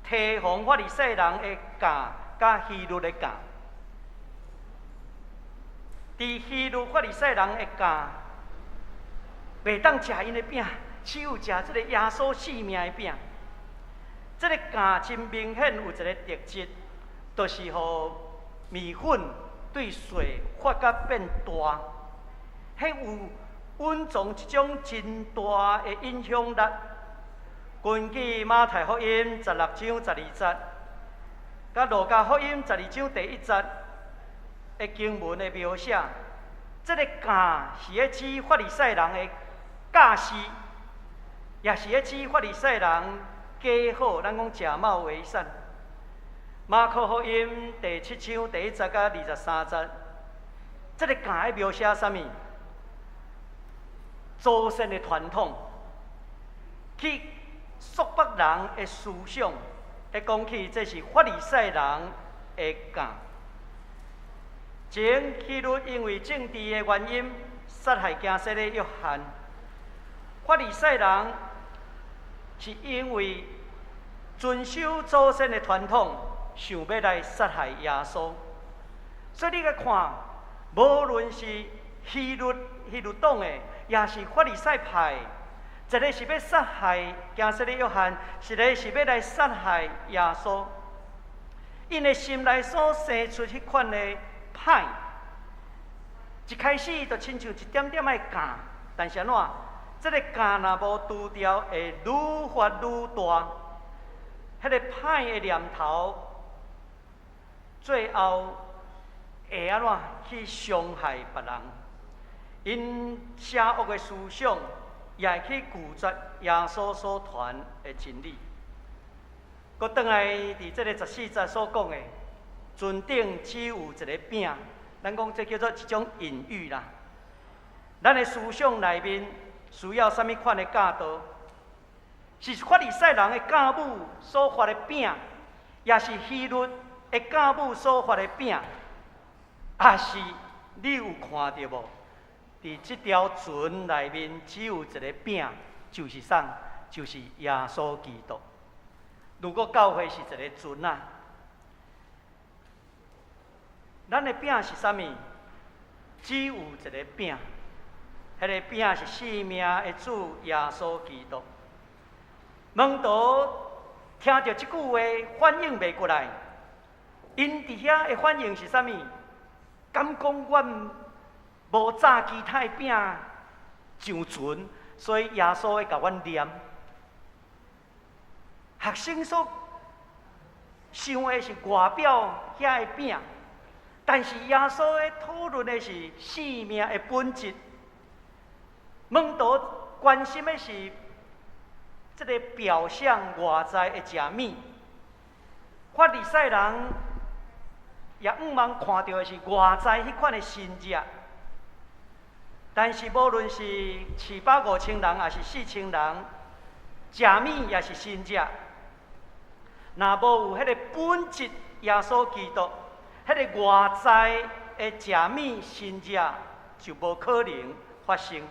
提防法利賽人的教佮希律的教。佇希律法利賽人的教，袂當食𪜶的餅，只有食這个耶穌生命的餅。這个教真明顯有一个特質，就是予麵粉對水發甲變大，彼有蘊藏一種真大的影響力。根據馬太福音16章12節，佮路加福音12章第1節的經文的描寫，這个教是咧指法利賽人的教示，也是咧指法利賽人假好，咱講假冒為善。馬可福音第7章第1節佮23節，這个教咧描寫啥物？祖先的傳統，去束縛人的思想，咧講起這是法利賽人的教。前希律因為政治的原因，殺害驚洗禮約翰。法利賽人是因為遵守祖先的傳統，想欲來殺害耶穌。所以你來看，無論是希律希律黨的，也是法利賽派，一个是欲殺害驚洗禮約翰，一个是欲來殺害耶穌。𪜶的心內所生出彼款的歹，一開始就親像一點點的教，但是按怎？這个教若無除掉，會愈發愈大。彼个歹的念頭，最後會按怎去傷害別人？𪜶邪惡的思想，也會去拒絕耶穌所傳的真理。閣轉來佇這个14節所講的，船頂只有一個餅，咱講這叫做一種隱喻啦。咱的思想內面需要啥物款的教導？是法利賽人的教母所發的餅，抑是希律的教母所發的餅，抑是你有看著無？佇這條船內面只有一个餅，就是啥？就是耶穌基督。如果教會是一个船仔，咱的餅是啥物？只有一个餅，彼个餅是生命的主耶穌基督。門徒聽著這句話，反應袂過來。𪜶佇遐的反應是啥物？敢講阮無紮其他的餅上船，所以耶穌會共阮念。學生所想的是外表遐的餅，但是耶穌咧討論的是生命的本質。門徒關心的是這个表象外在的食物，法利賽人也向望看著的是外在彼款的神跡。但是無論是飼飽5000人，抑是4000人，食物抑是神跡，若無有彼个本質，耶穌基督，彼个外在的食物神跡，就無可能發生。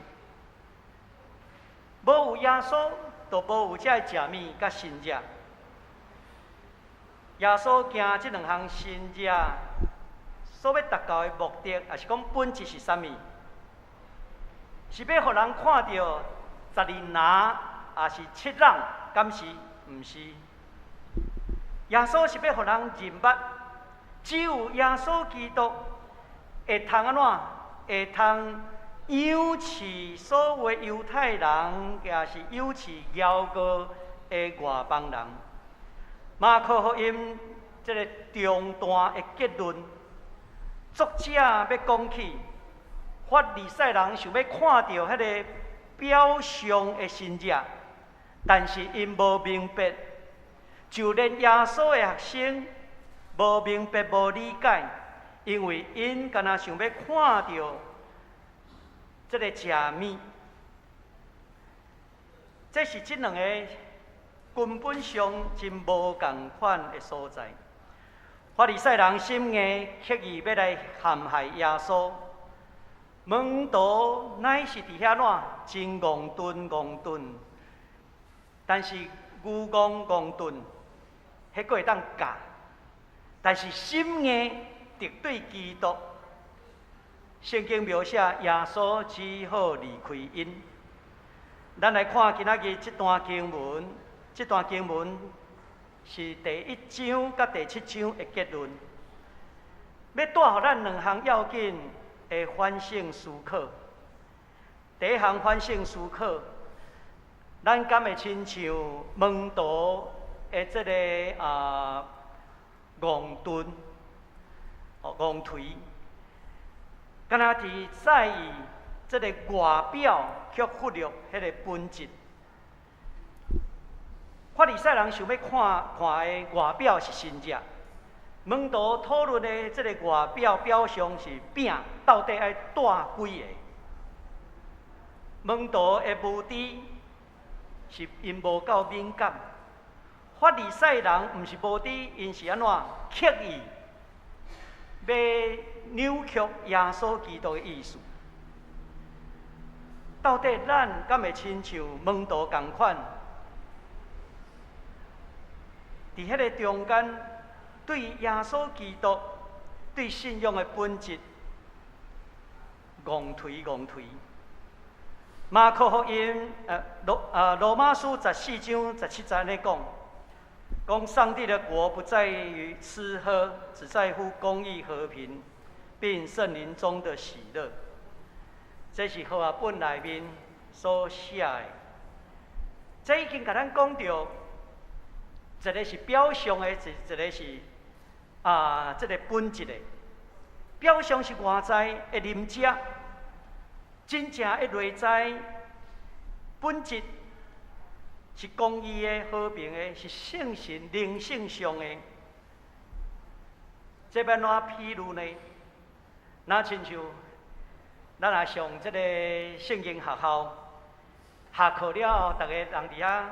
無有耶穌，就無有這个食物佮神跡。耶穌行這兩項神跡，所欲達到的目的，抑是講本質是啥物？是欲予人看著十二籃，抑是七籠，敢是？毋是。耶穌是欲予人認捌，只有耶穌基督會通按怎？會通養飼所有猶太人，抑是養飼驕傲的外邦人。馬可福音這个中段的結論，作者欲講起，法利賽人想欲看著彼个表象的神跡，但是𪜶無明白，就連耶穌的學生無明白、無理解，因為𪜶敢若想欲看著這个食物，這是這兩個根本上真無仝款的所在。法利賽人心硬，刻意欲來陷害耶穌。門徒乃是佇遐怎真戇鈍戇鈍，但是牛戇戇鈍，彼閣會當教，但是心硬敵對基督。聖經描寫耶穌只好離開𪜶。咱來看今仔日這段經文，這段經文是第一章佮第七章的結論，欲帶予咱兩項要緊的反省思考。第一項反省思考，咱敢會親像門徒的這个戇鈍、哦戇槌，敢若佇在意這个外表，卻忽略彼个本質。法利賽人想欲看看的外表是神跡，門徒討論的這个外表表象是餅，到底愛帶幾个？門徒的無知是𪜶無夠敏感，法利賽人毋是無知，𪜶是按怎刻意欲扭曲耶穌基督的意思。到底咱敢會親像門徒仝款，佇彼个中間，對耶穌基督、對信仰的本質，戇槌戇槌。馬可福音，羅馬書14章17節按呢講，講上帝的國不在於吃喝，只在乎公義和平，並聖靈中的喜樂。這是和合本內面所寫的。這已經共咱講著，一个是表象的，一個是這个本質的。表象是外在的啉食，真正的內在本質是公義的、和平的，是聖神靈性上的。這欲按怎譬喻呢？若親像咱若上這个聖經學校，下課了後，逐个人佇遐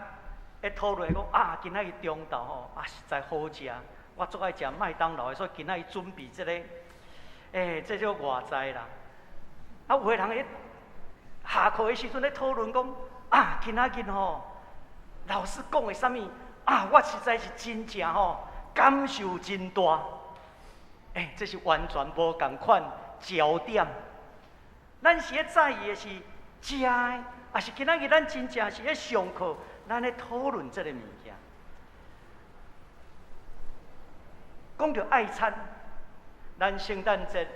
咧討論講啊，今仔日中晝吼啊，實在好食，我足愛食麥當勞的，所以今仔日準備這个，這叫外在啦。啊，有的人咧下課的時陣咧討論講啊，今仔日吼老師講的啥物啊，我實在是真正吼感受真大。這是完全無仝款焦點。咱是咧在意的是食的，抑是今仔日咱真正是咧上課，咱咧討論這个物件。講著愛餐，咱聖誕節，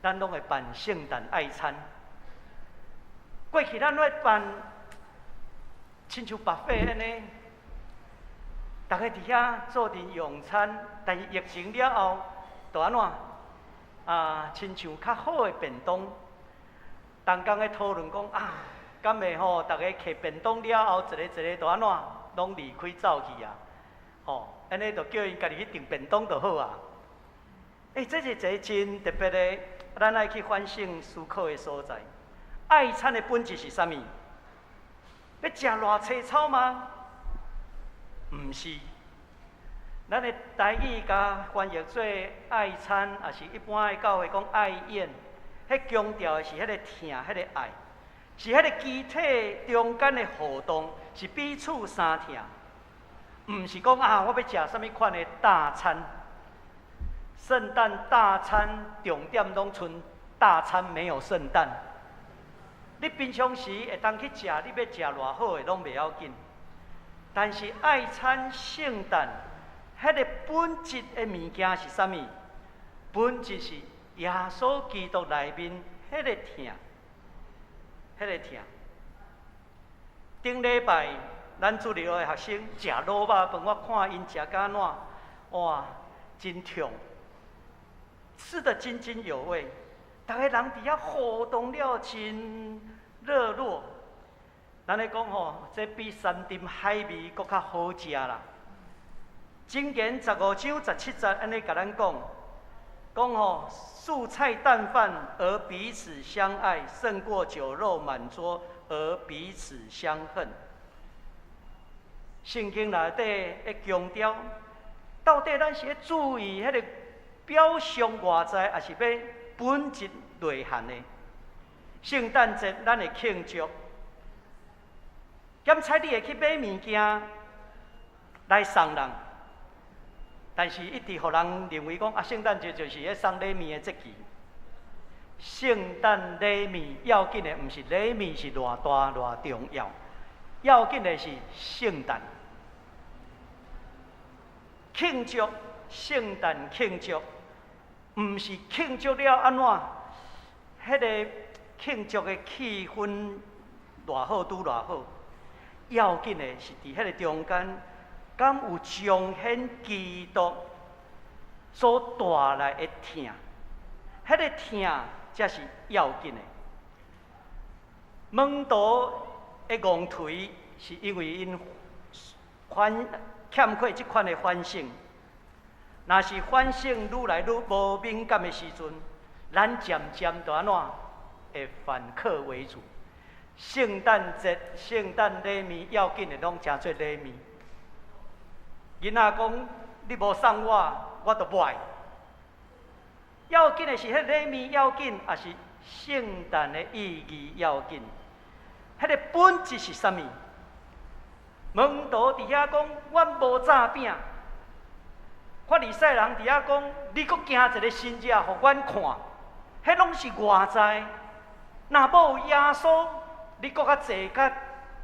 咱攏會辦聖誕愛餐。過去咱咧辦，親像 buffet 按呢，逐个佇遐做陣用餐，但是疫情了後，就按怎？親像較好的便當。同工咧討論講啊，敢會吼，逐个摕便當了後，一个一个就按怎，攏離開走去啊？吼，按呢就叫𪜶家己去訂便當就好啊。這是一个真特別的，咱愛去反省思考的所在。愛餐的本質是啥物？欲食偌濟草嗎？毋是。咱的台語共翻譯做愛餐，抑是一般的教會講愛宴。彼強調的是彼个疼，彼个愛，是彼個肢體中間的互動，是彼此相疼。毋是講啊，我欲食啥物款的大餐。聖誕大餐重點攏賰大餐，沒有聖誕。你平常時會當去食，你欲食偌好的攏袂要緊。但是愛餐聖誕，彼個本質的物件是啥物？本質是耶穌基督內面彼個疼，彼個疼。頂禮拜咱主日學的學生食滷肉飯，我看𪜶食甲按怎，哇，真暢，吃得津津有味。逐个人佇遐互動了真熱絡。咱咧講吼，這比山珍海味閣較好食啦。箴言15章17節按呢共咱講，講吼素菜淡飯而彼此相愛，勝過酒肉滿桌而彼此相恨。聖經內底會強調，到底咱是咧注意彼个表象外在，抑是欲本質內涵的？聖誕節咱會慶祝，檢採你會去買物件來送人，但是一直予人認為講啊，聖誕節就是咧送禮物的節期。聖誕禮物要緊的毋是禮物是偌大偌重要，要緊的是聖誕慶祝，聖誕慶祝，毋是慶祝了按怎，彼个慶祝的氣氛偌好拄偌好，要緊的是佇彼个中間，敢有彰顯基督所帶來的疼，彼个疼才是要緊的。門徒的戇頹是因為𪜶反欠缺這款的反省。若是反省愈來愈無敏感的時陣，咱漸漸就按怎會反客為主。聖誕節、聖誕禮物要緊的攏成做禮物。囡仔講你無送我，我就無愛。要緊的是彼禮物要緊，抑是聖誕的意義要緊？彼个本質是啥物？門徒佇遐講，阮無紮餅。法利賽人佇遐講，你閣行一个神跡予阮看，彼攏是外在。若無耶穌，你閣較濟較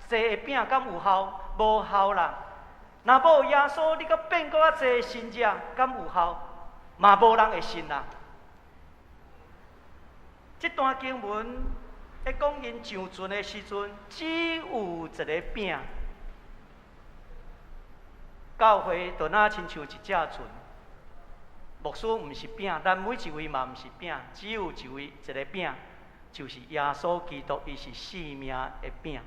濟的餅敢有效？無效啦。若無耶穌，你閣變閣較濟神跡敢有效？嘛無人會信啦。這段經文咧講𪜶上船的時陣，只有一个餅。教會就若親像一隻船，牧師毋是餅，咱每一位嘛毋是餅，只有一位一个餅，就是耶穌基督，伊是生命的餅。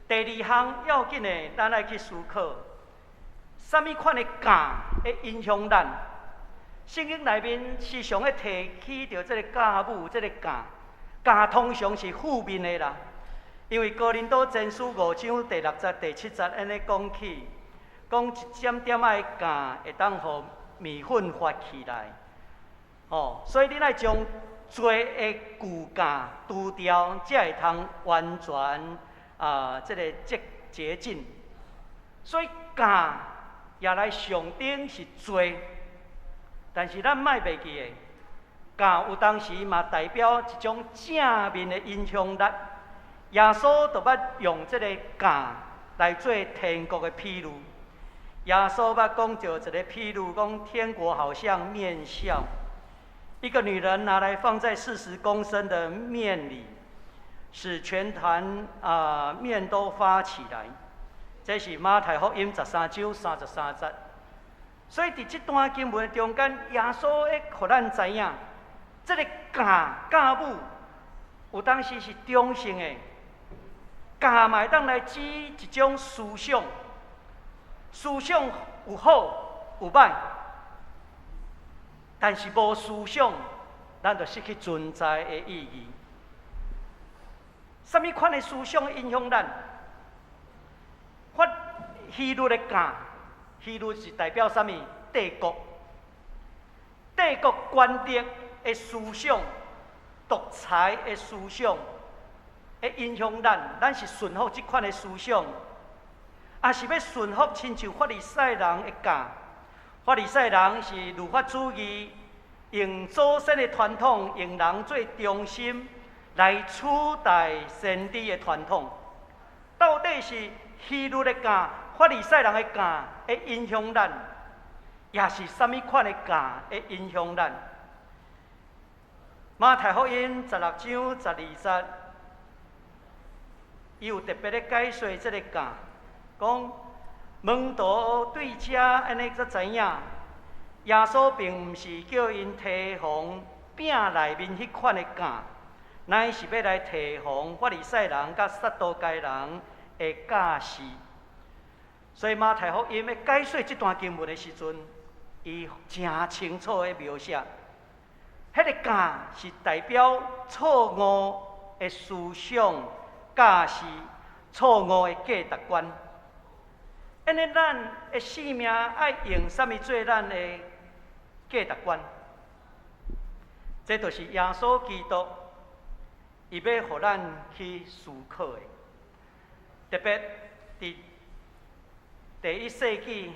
第二項要緊的，咱愛去思考，啥物款的教會影響咱？聖經內面時常咧提起著這个教母，這个教，教通常是負面的啦。因為哥林多前書5章第6節、第7節按呢講起，講一點點仔的酵會當予麵粉發起來，吼，所以恁愛將濟的舊酵除掉，才會通完全啊，這个潔潔淨。所以酵也來象徵是罪，但是咱莫袂記的，酵有當時嘛代表一種正面的影響力。耶穌就捌用這个酵來做天國的譬喻。耶穌捌講著一个譬喻，講天國好像麵酵，一個女人拿來放在40公升的麵裡，使全團啊麵都發起來。這是馬太福音13章33節。所以佇這段經文中間，耶穌會予咱知影，這个酵酵母有當時是中性的，酵嘛會當來指一種思想，思想有好有歹，但是無思想，咱就失去存在的意義。啥物款的思想影響咱？法希律的酵，希律是代表啥物？帝國，帝國權力的思想，獨裁的思想會影響咱，咱是順服這款的思想，抑是欲順服親像法利賽人的教？法利賽人是律法主義，用祖先的傳統，用人做中心來取代先知的傳統。到底是希律的教、法利賽人的教會影響咱，抑是啥物款的教會影響咱？馬太福音16章12節，伊有特別咧解說這个教，講門徒對這按呢才知影，耶穌並毋是叫𪜶提防餅內面彼款的教，乃是欲來提防法利賽人佮撒都該人的教示。所以馬太福音咧解說這段經文的時陣，伊誠清楚的描寫，彼个教是代表錯誤的思想、教示、錯誤的價值觀。按呢，咱的生命愛用啥物做咱的價值觀？這就是耶穌基督伊欲予咱去思考的。特別佇第一世紀，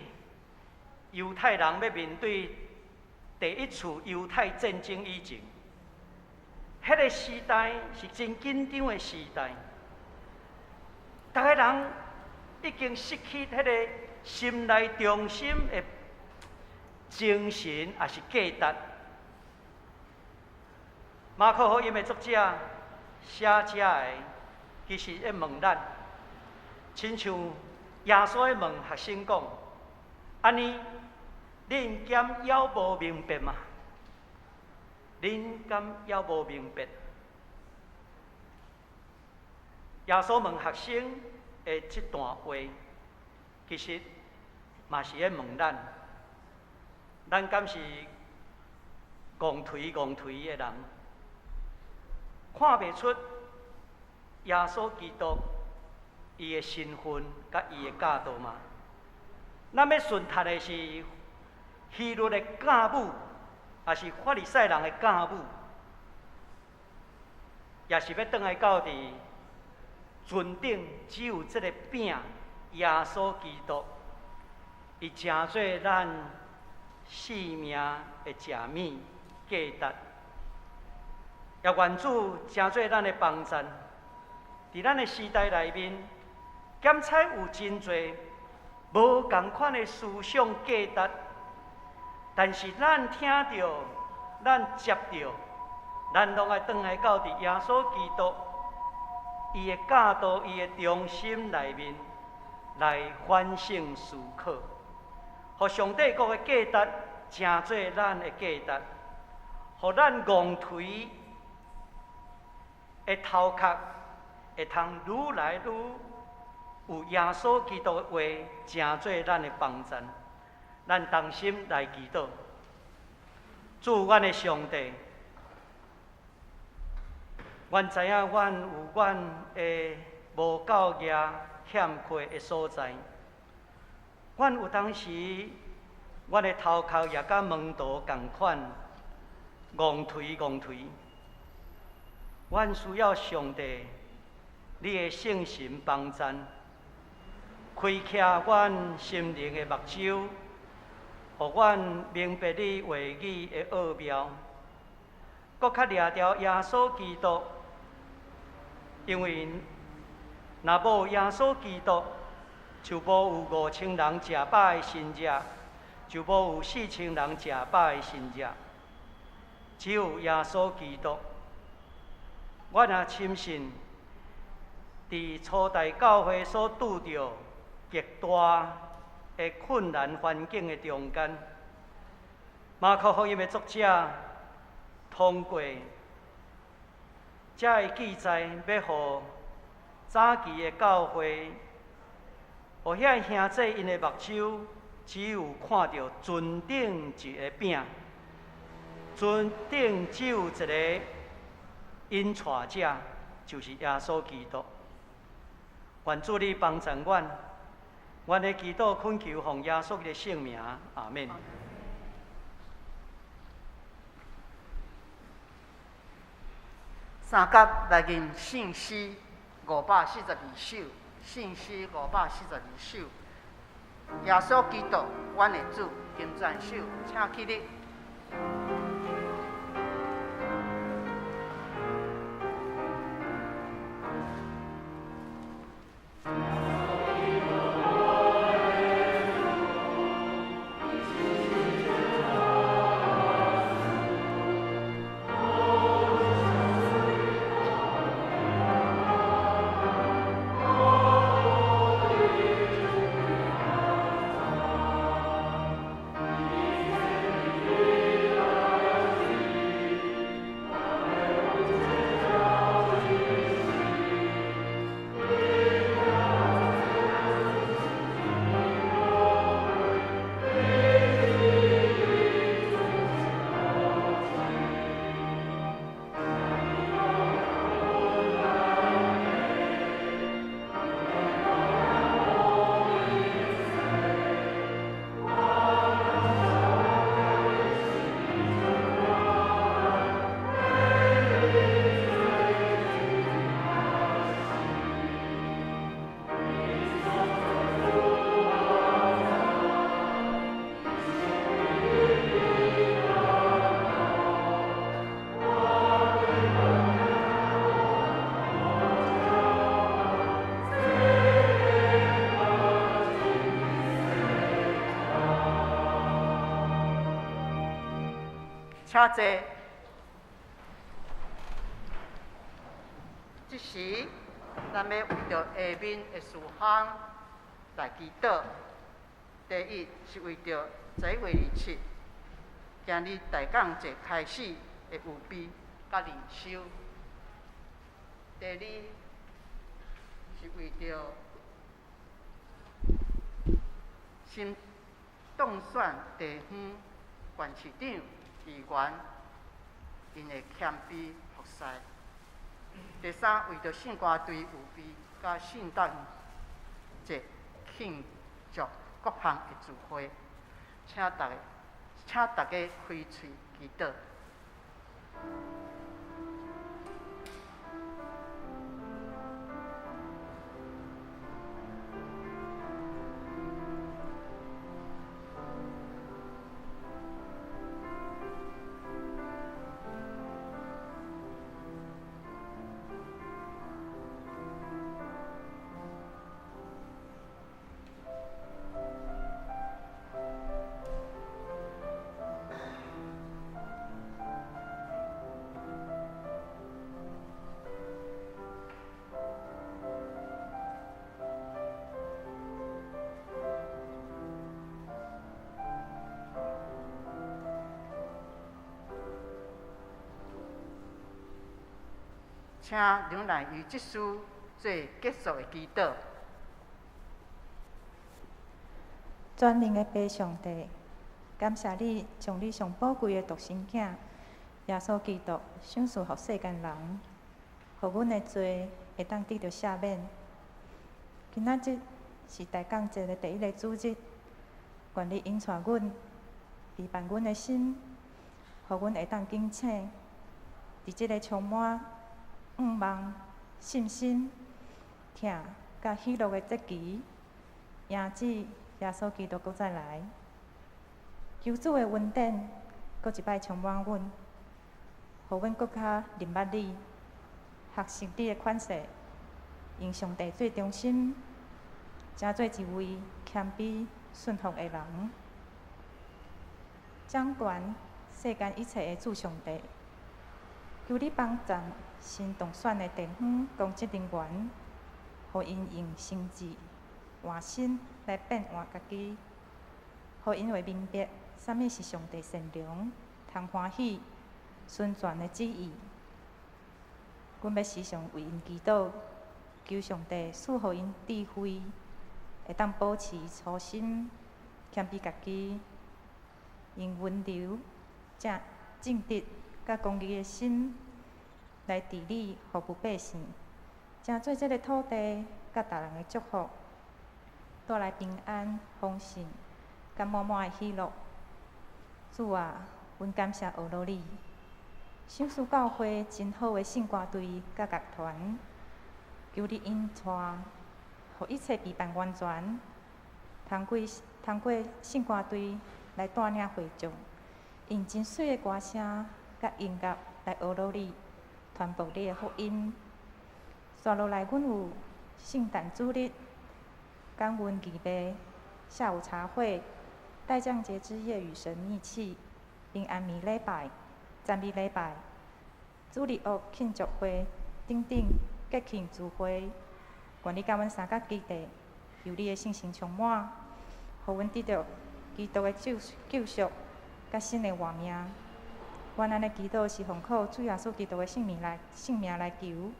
猶太人欲面對第一次猶太戰爭以前，彼个時代是真緊張的時代，逐个人已經失去彼个心內中心的精神，抑是價值。馬可福音的作者寫這个，其實咧問咱，親像耶穌咧問學生講：按呢，恁敢猶無明白嗎？恁敢猶無明白？耶穌問學生的這段話，其實嘛是咧問咱，咱敢是戇頹戇頹的人，看袂出耶穌基督伊的身份佮伊的教導嗎？咱欲順讀的是希律的教母，抑是法利賽人的教母，抑是欲轉來到佇船頂只有這个餅，耶穌基督，伊成做咱生命的食物價值，也願主成做咱的幫贊。佇咱的時代內面，檢採有真濟無仝款的思想價值，但是咱聽著，咱接著，咱攏愛轉來到佇耶穌基督伊的教導、伊的中心內面來反省思考，予上帝國的價值成做咱的價值，予咱戇頹的頭殼會通愈來愈有耶穌基督的話成做咱的幫贊。咱同心來祈禱，主阮的上帝，阮知影阮有阮的無夠額欠缺的所在，阮有當時，阮的頭殼也佮門徒仝款，戇頹戇頹。阮需要上帝，你的聖神幫贊，開啟阮心靈的目睭，予阮明白你話語的奧妙，閣較掠著耶穌基督，因為若無耶穌基督，就無有5000人食飽的神蹟，就無有4000人食飽的神蹟，只有耶穌基督。阮也深信，佇初代教會所拄著極大的困難環境的中間，馬可福音的作者通過這个記載，欲予早期的教會，予遐兄弟𪜶的目睭只有看著船頂一个餅，船頂只有一个引帶者，就是耶穌基督。願主你幫助阮，阮的祈禱懇求奉耶穌的聖名，阿們。三甲來吟聖詩542首，聖詩542首。耶穌基督，阮的主，金鑽手，請起立。請坐。這時，咱欲為著下面的事項來祈禱。第一是為著11月27，今日大降節開始的預備佮靈修。第二是為著新當選地方縣市長、議員，𪜶的謙卑服侍。第三，為著聖歌隊預備佮聖誕節慶祝各項的聚會，請大家開喙祈禱。請劉乃瑜執事做結束的祈禱。全能的父上帝，感謝你將你上寶貴的獨生子耶穌基督賞賜予世間人，予阮的罪會當得著赦免。今仔日是大降節的第一个主日，願你引帶阮，預備阮的心，予阮會當警醒，佇這个充滿向望、信心、疼佮喜樂的節期，迎接耶穌基督閣再來。求主的恩典，閣一擺充滿阮，予阮閣較認捌你，學習你的款式，用上帝做中心，成做一位謙卑順服的人。掌權世間一切的主上帝，求你幫贊新當選的地方公職人員，予𪜶用心智換心來變換家己，予𪜶會明白啥物是上帝善良、通歡喜、純全的旨意。阮欲時常為𪜶祈禱，求上帝賜予𪜶智慧，會當保持初心，謙卑家己，用溫柔、正直、佮公義的心來治理服務百姓，成做這个土地佮逐人的祝福，帶來平安、豐盛、佮滿滿的喜樂。主啊，阮感謝阿羅你，賞賜教會真好的聖歌隊佮樂團，求你引帶，予一切備辦完全，通過聖歌隊來帶領會眾，用真媠的歌聲佮音樂來呵咾你，傳播你的福音。紲落來，阮有聖誕主日、感恩預備、下午茶會、待降節之夜與神密契、平安暝禮拜、讚美禮拜、主日學慶祝會等等節慶聚會。願你佮阮三甲基地，由你的聖神充滿，予阮得著基督的救贖，佮新的活命。阮按呢祈禱是奉靠主耶穌基督的聖名來求。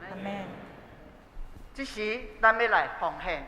阿們。這時，咱欲來奉獻。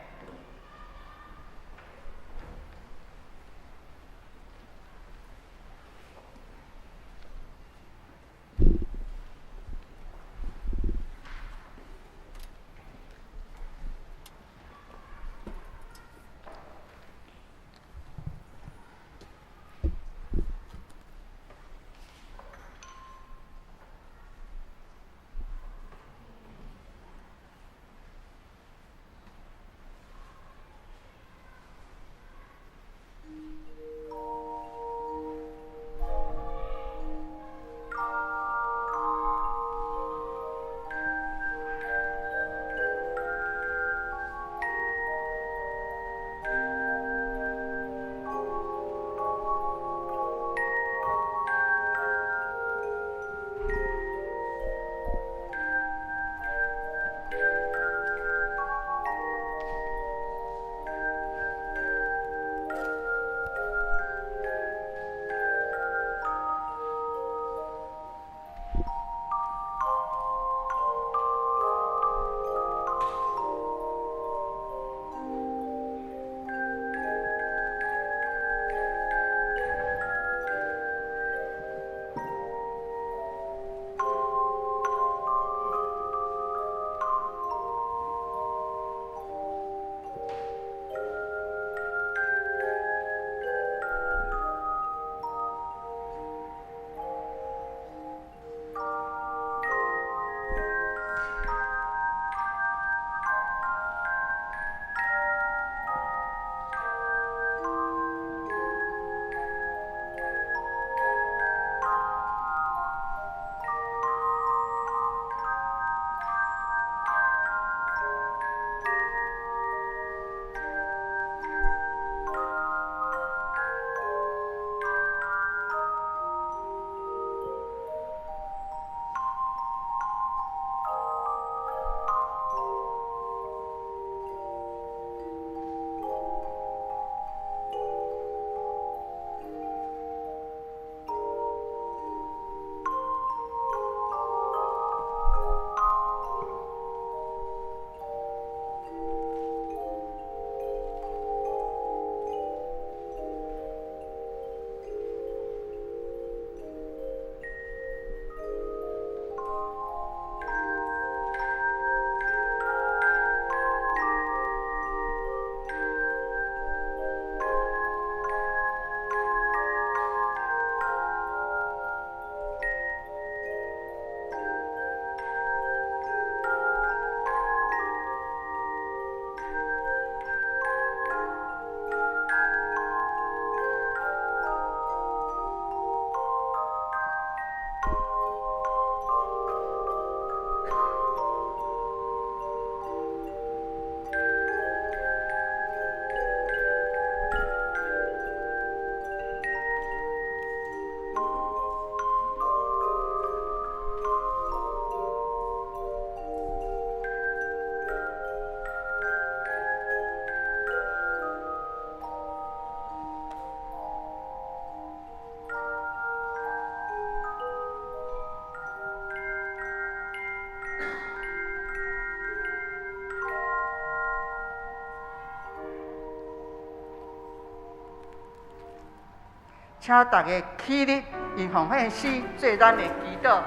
請大家起立，用奉獻詩做咱的祈禱。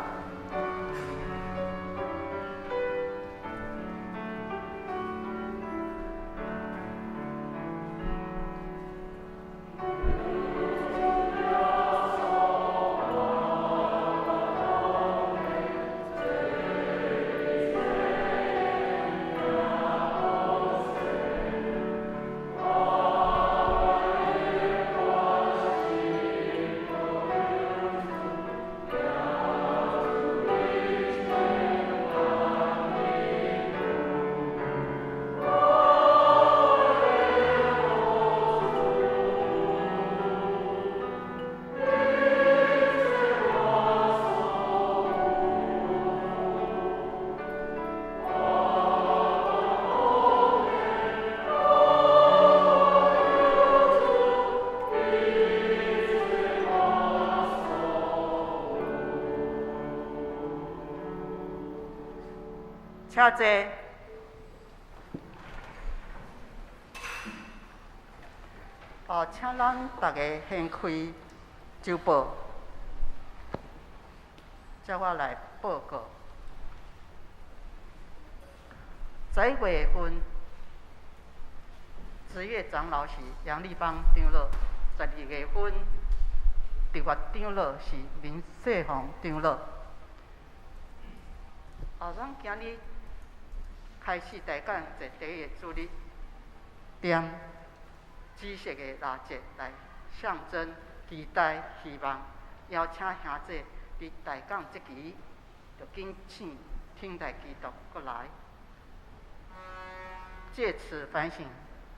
遐濟。哦，請咱逐家掀開週報，才我來報告。11月份，職業長老是楊立邦長老；12月份，特別長老是林世宏長老。哦，咱今日開始大講一第一個主日，點紫色的蠟燭來象徵期待、希望，邀請兄弟佇大講這期，就緊請聽待基督閣來，藉此反省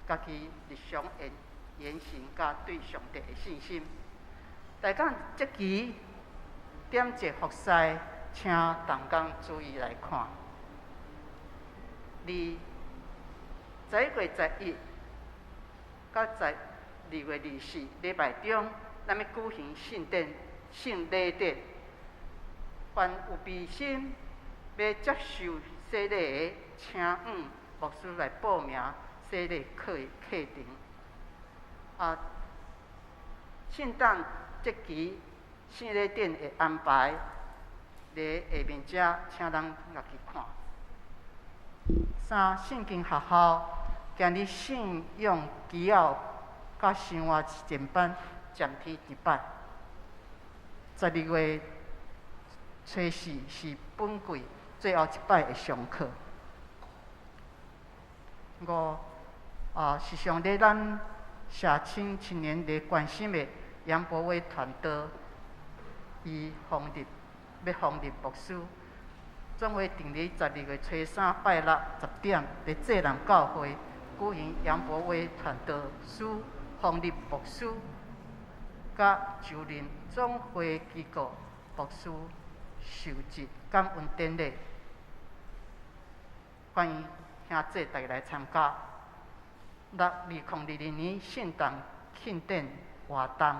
家己日常的言行，佮對上帝的信心。大講這期點一服侍，請同工注意來看。二11月11佮12月24禮拜中，咱欲舉行聖典、聖禮典。凡有悲心欲接受洗禮的，請向牧師來報名洗禮課的課程。啊，聖誕節期聖禮典的安排，佇下面遮，請咱家己看。三、聖經學校今日信仰基要佮生活實踐班暫停一擺。12月初四是本季最後一擺的上課。五，啊，時常咧咱社青青年咧關心的楊博威傳道，伊訪日欲訪日牧師，總會定佇12月初三拜六10點，佇濟南教會舉行楊博威傳道師訪日牧師，佮就任總會機構牧師受職感恩典禮，歡迎兄弟大家來參加。六，2022年聖誕慶典活動，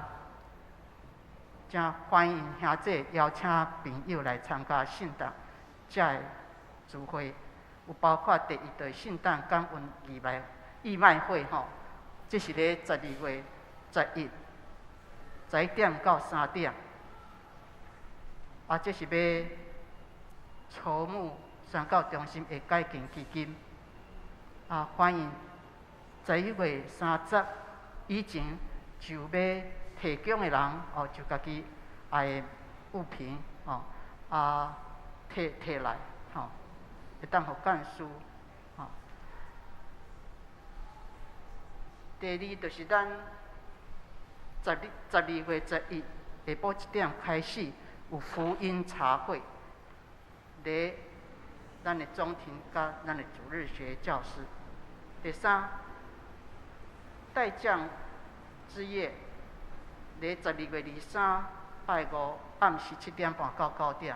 誠歡迎兄弟邀請朋友來參加聖誕節的聚會，有包括第一對聖誕感恩義賣義賣會吼，這是咧12月11，11點到3點。啊，這是欲籌募宣教中心的改建基金。啊，歡迎11月30以前就欲提供的人哦，就家己愛的物品哦，啊，提提來吼，會當予幹事吼。第二就是咱12月11下晡1點開始有福音茶會，佇咱的中庭佮咱的主日學教室。第三，代將之夜，佇12月23拜五暗時7點半到9點，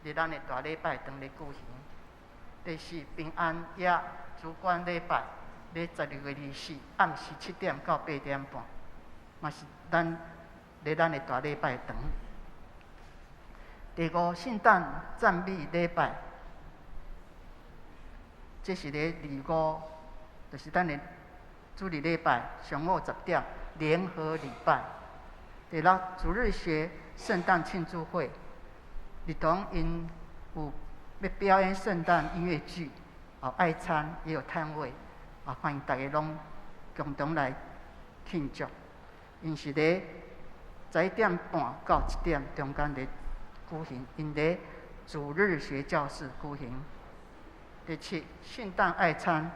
佇咱的大禮拜堂咧舉行。第四，平安夜主觀禮拜，佇12月24暗時7點到8點半，嘛是咱佇咱的大禮拜堂。第五，聖誕讚美禮拜，這是佇二五，就是咱的主日禮拜上午10點聯合禮拜。第六，主日學聖誕慶祝會，兒童𪜶有欲表演聖誕音樂劇，哦，愛餐也有攤位，啊，歡迎大家攏共同來慶祝。𪜶是佇11點半到1點中間佇舉行，𪜶佇主日學教室舉行。第七，聖誕愛餐，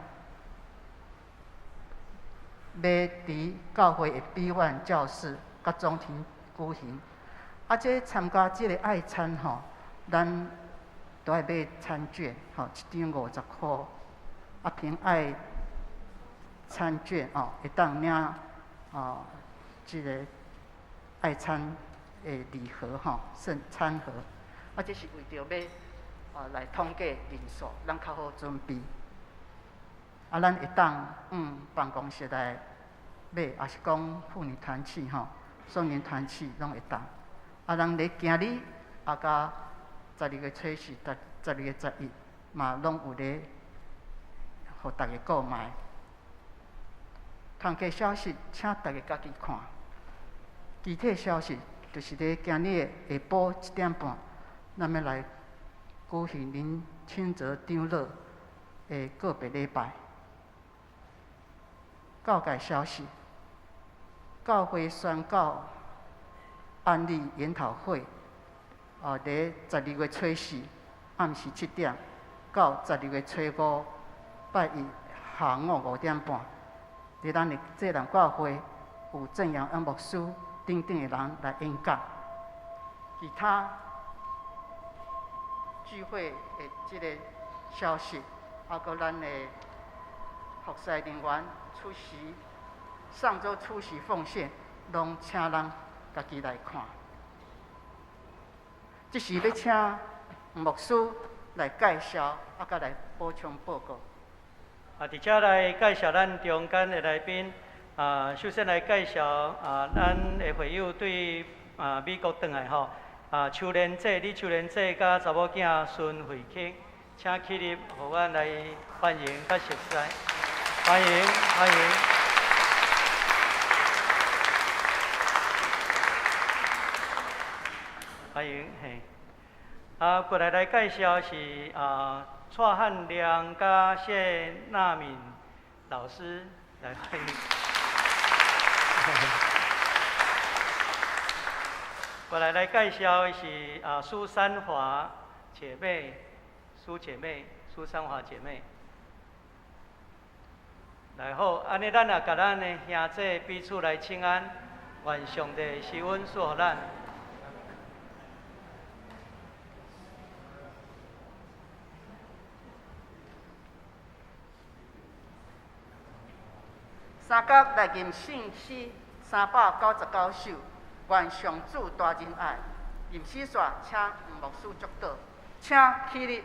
欲佇教會的比萬教室佮中庭舉行。啊，這參加這个愛餐吼，咱都愛買餐券，吼，一張50箍。啊，憑愛餐券哦，會當領哦，這个愛餐的禮盒吼，聖餐盒。啊，這是為著欲哦來統計人數，咱較好準備。啊，咱會當辦公室來買，抑是講婦女團契吼、少年團契攏會當。啊，咱咧今日啊，佮12月初四、12月11，嘛攏有咧，予大家購買。團契消息，請大家家己看。具體消息就是咧今日的下晡7點半，咱欲來舉行林清澤長老的告別禮拜。教界消息，教會宣教案例研討會，佇12月初四暗時7點到12月初五拜一下午5點半，佇咱的濟南教會有鄭陽恩牧師等等的人來演講。其他聚會的這个消息，包括咱的服侍人員出席，上週出席奉獻，攏請咱家己來看。這時欲請牧師來介紹，閣來補充報告。佇遮來介紹咱中間的來賓。首先來介紹咱的會友對美國轉來吼。邱連濟，李邱連濟佮查某囝孫慧卿，請起立，予阮來歡迎佮熟似。歡迎，歡迎。歡迎，嘿。過來來介紹是蔡漢良佮謝納敏老師來歡迎。過來來介紹的是蘇三華姐妹，蘇姐妹，蘇三華姐妹。來好，按呢咱也共咱的兄弟彼此來請安，願上帝施恩賜予咱。三甲來吟聖詩399首，願上主大仁愛。吟詩煞，請吳牧師祝禱，請起立。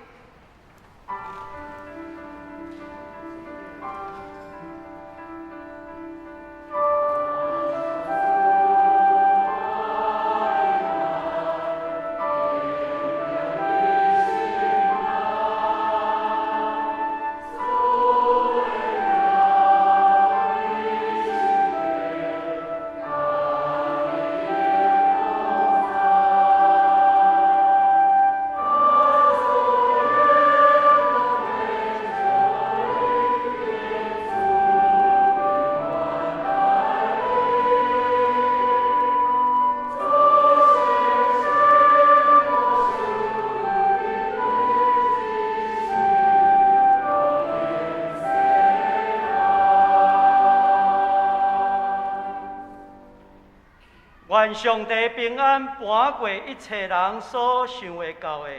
願上帝平安搬過一切人所想會到的，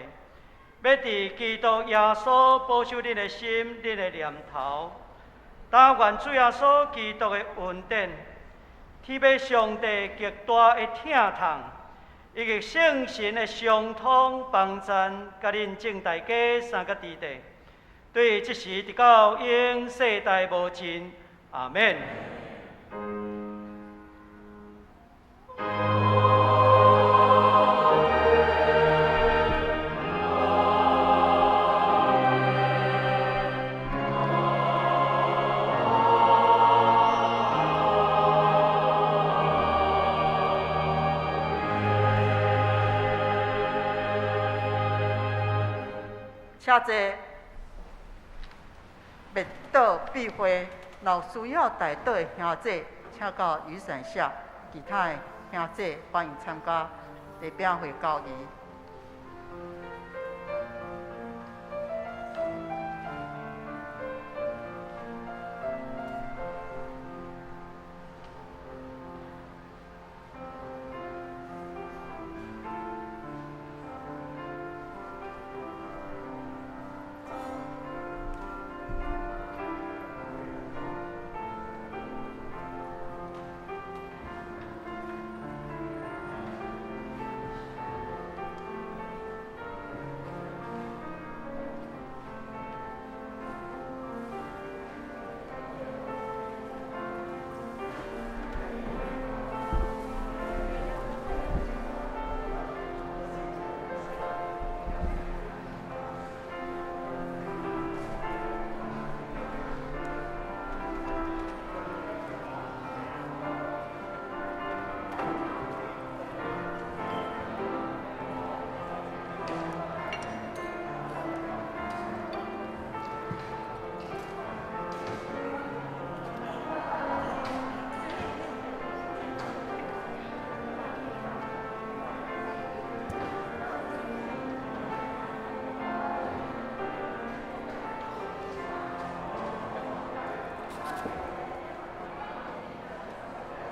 欲佇基督耶穌保守恁的心、恁的念頭。但願主耶穌基督的恩典、天父上帝極大的疼痛，以及聖神的相通幫贊，佮恁眾大家三个弟弟，對這時直到永世代無盡。阿們。請坐。默禱闭會，若有需要代禱的兄弟，請到雨傘下；其他的兄弟歡迎參加禮餅會交誼。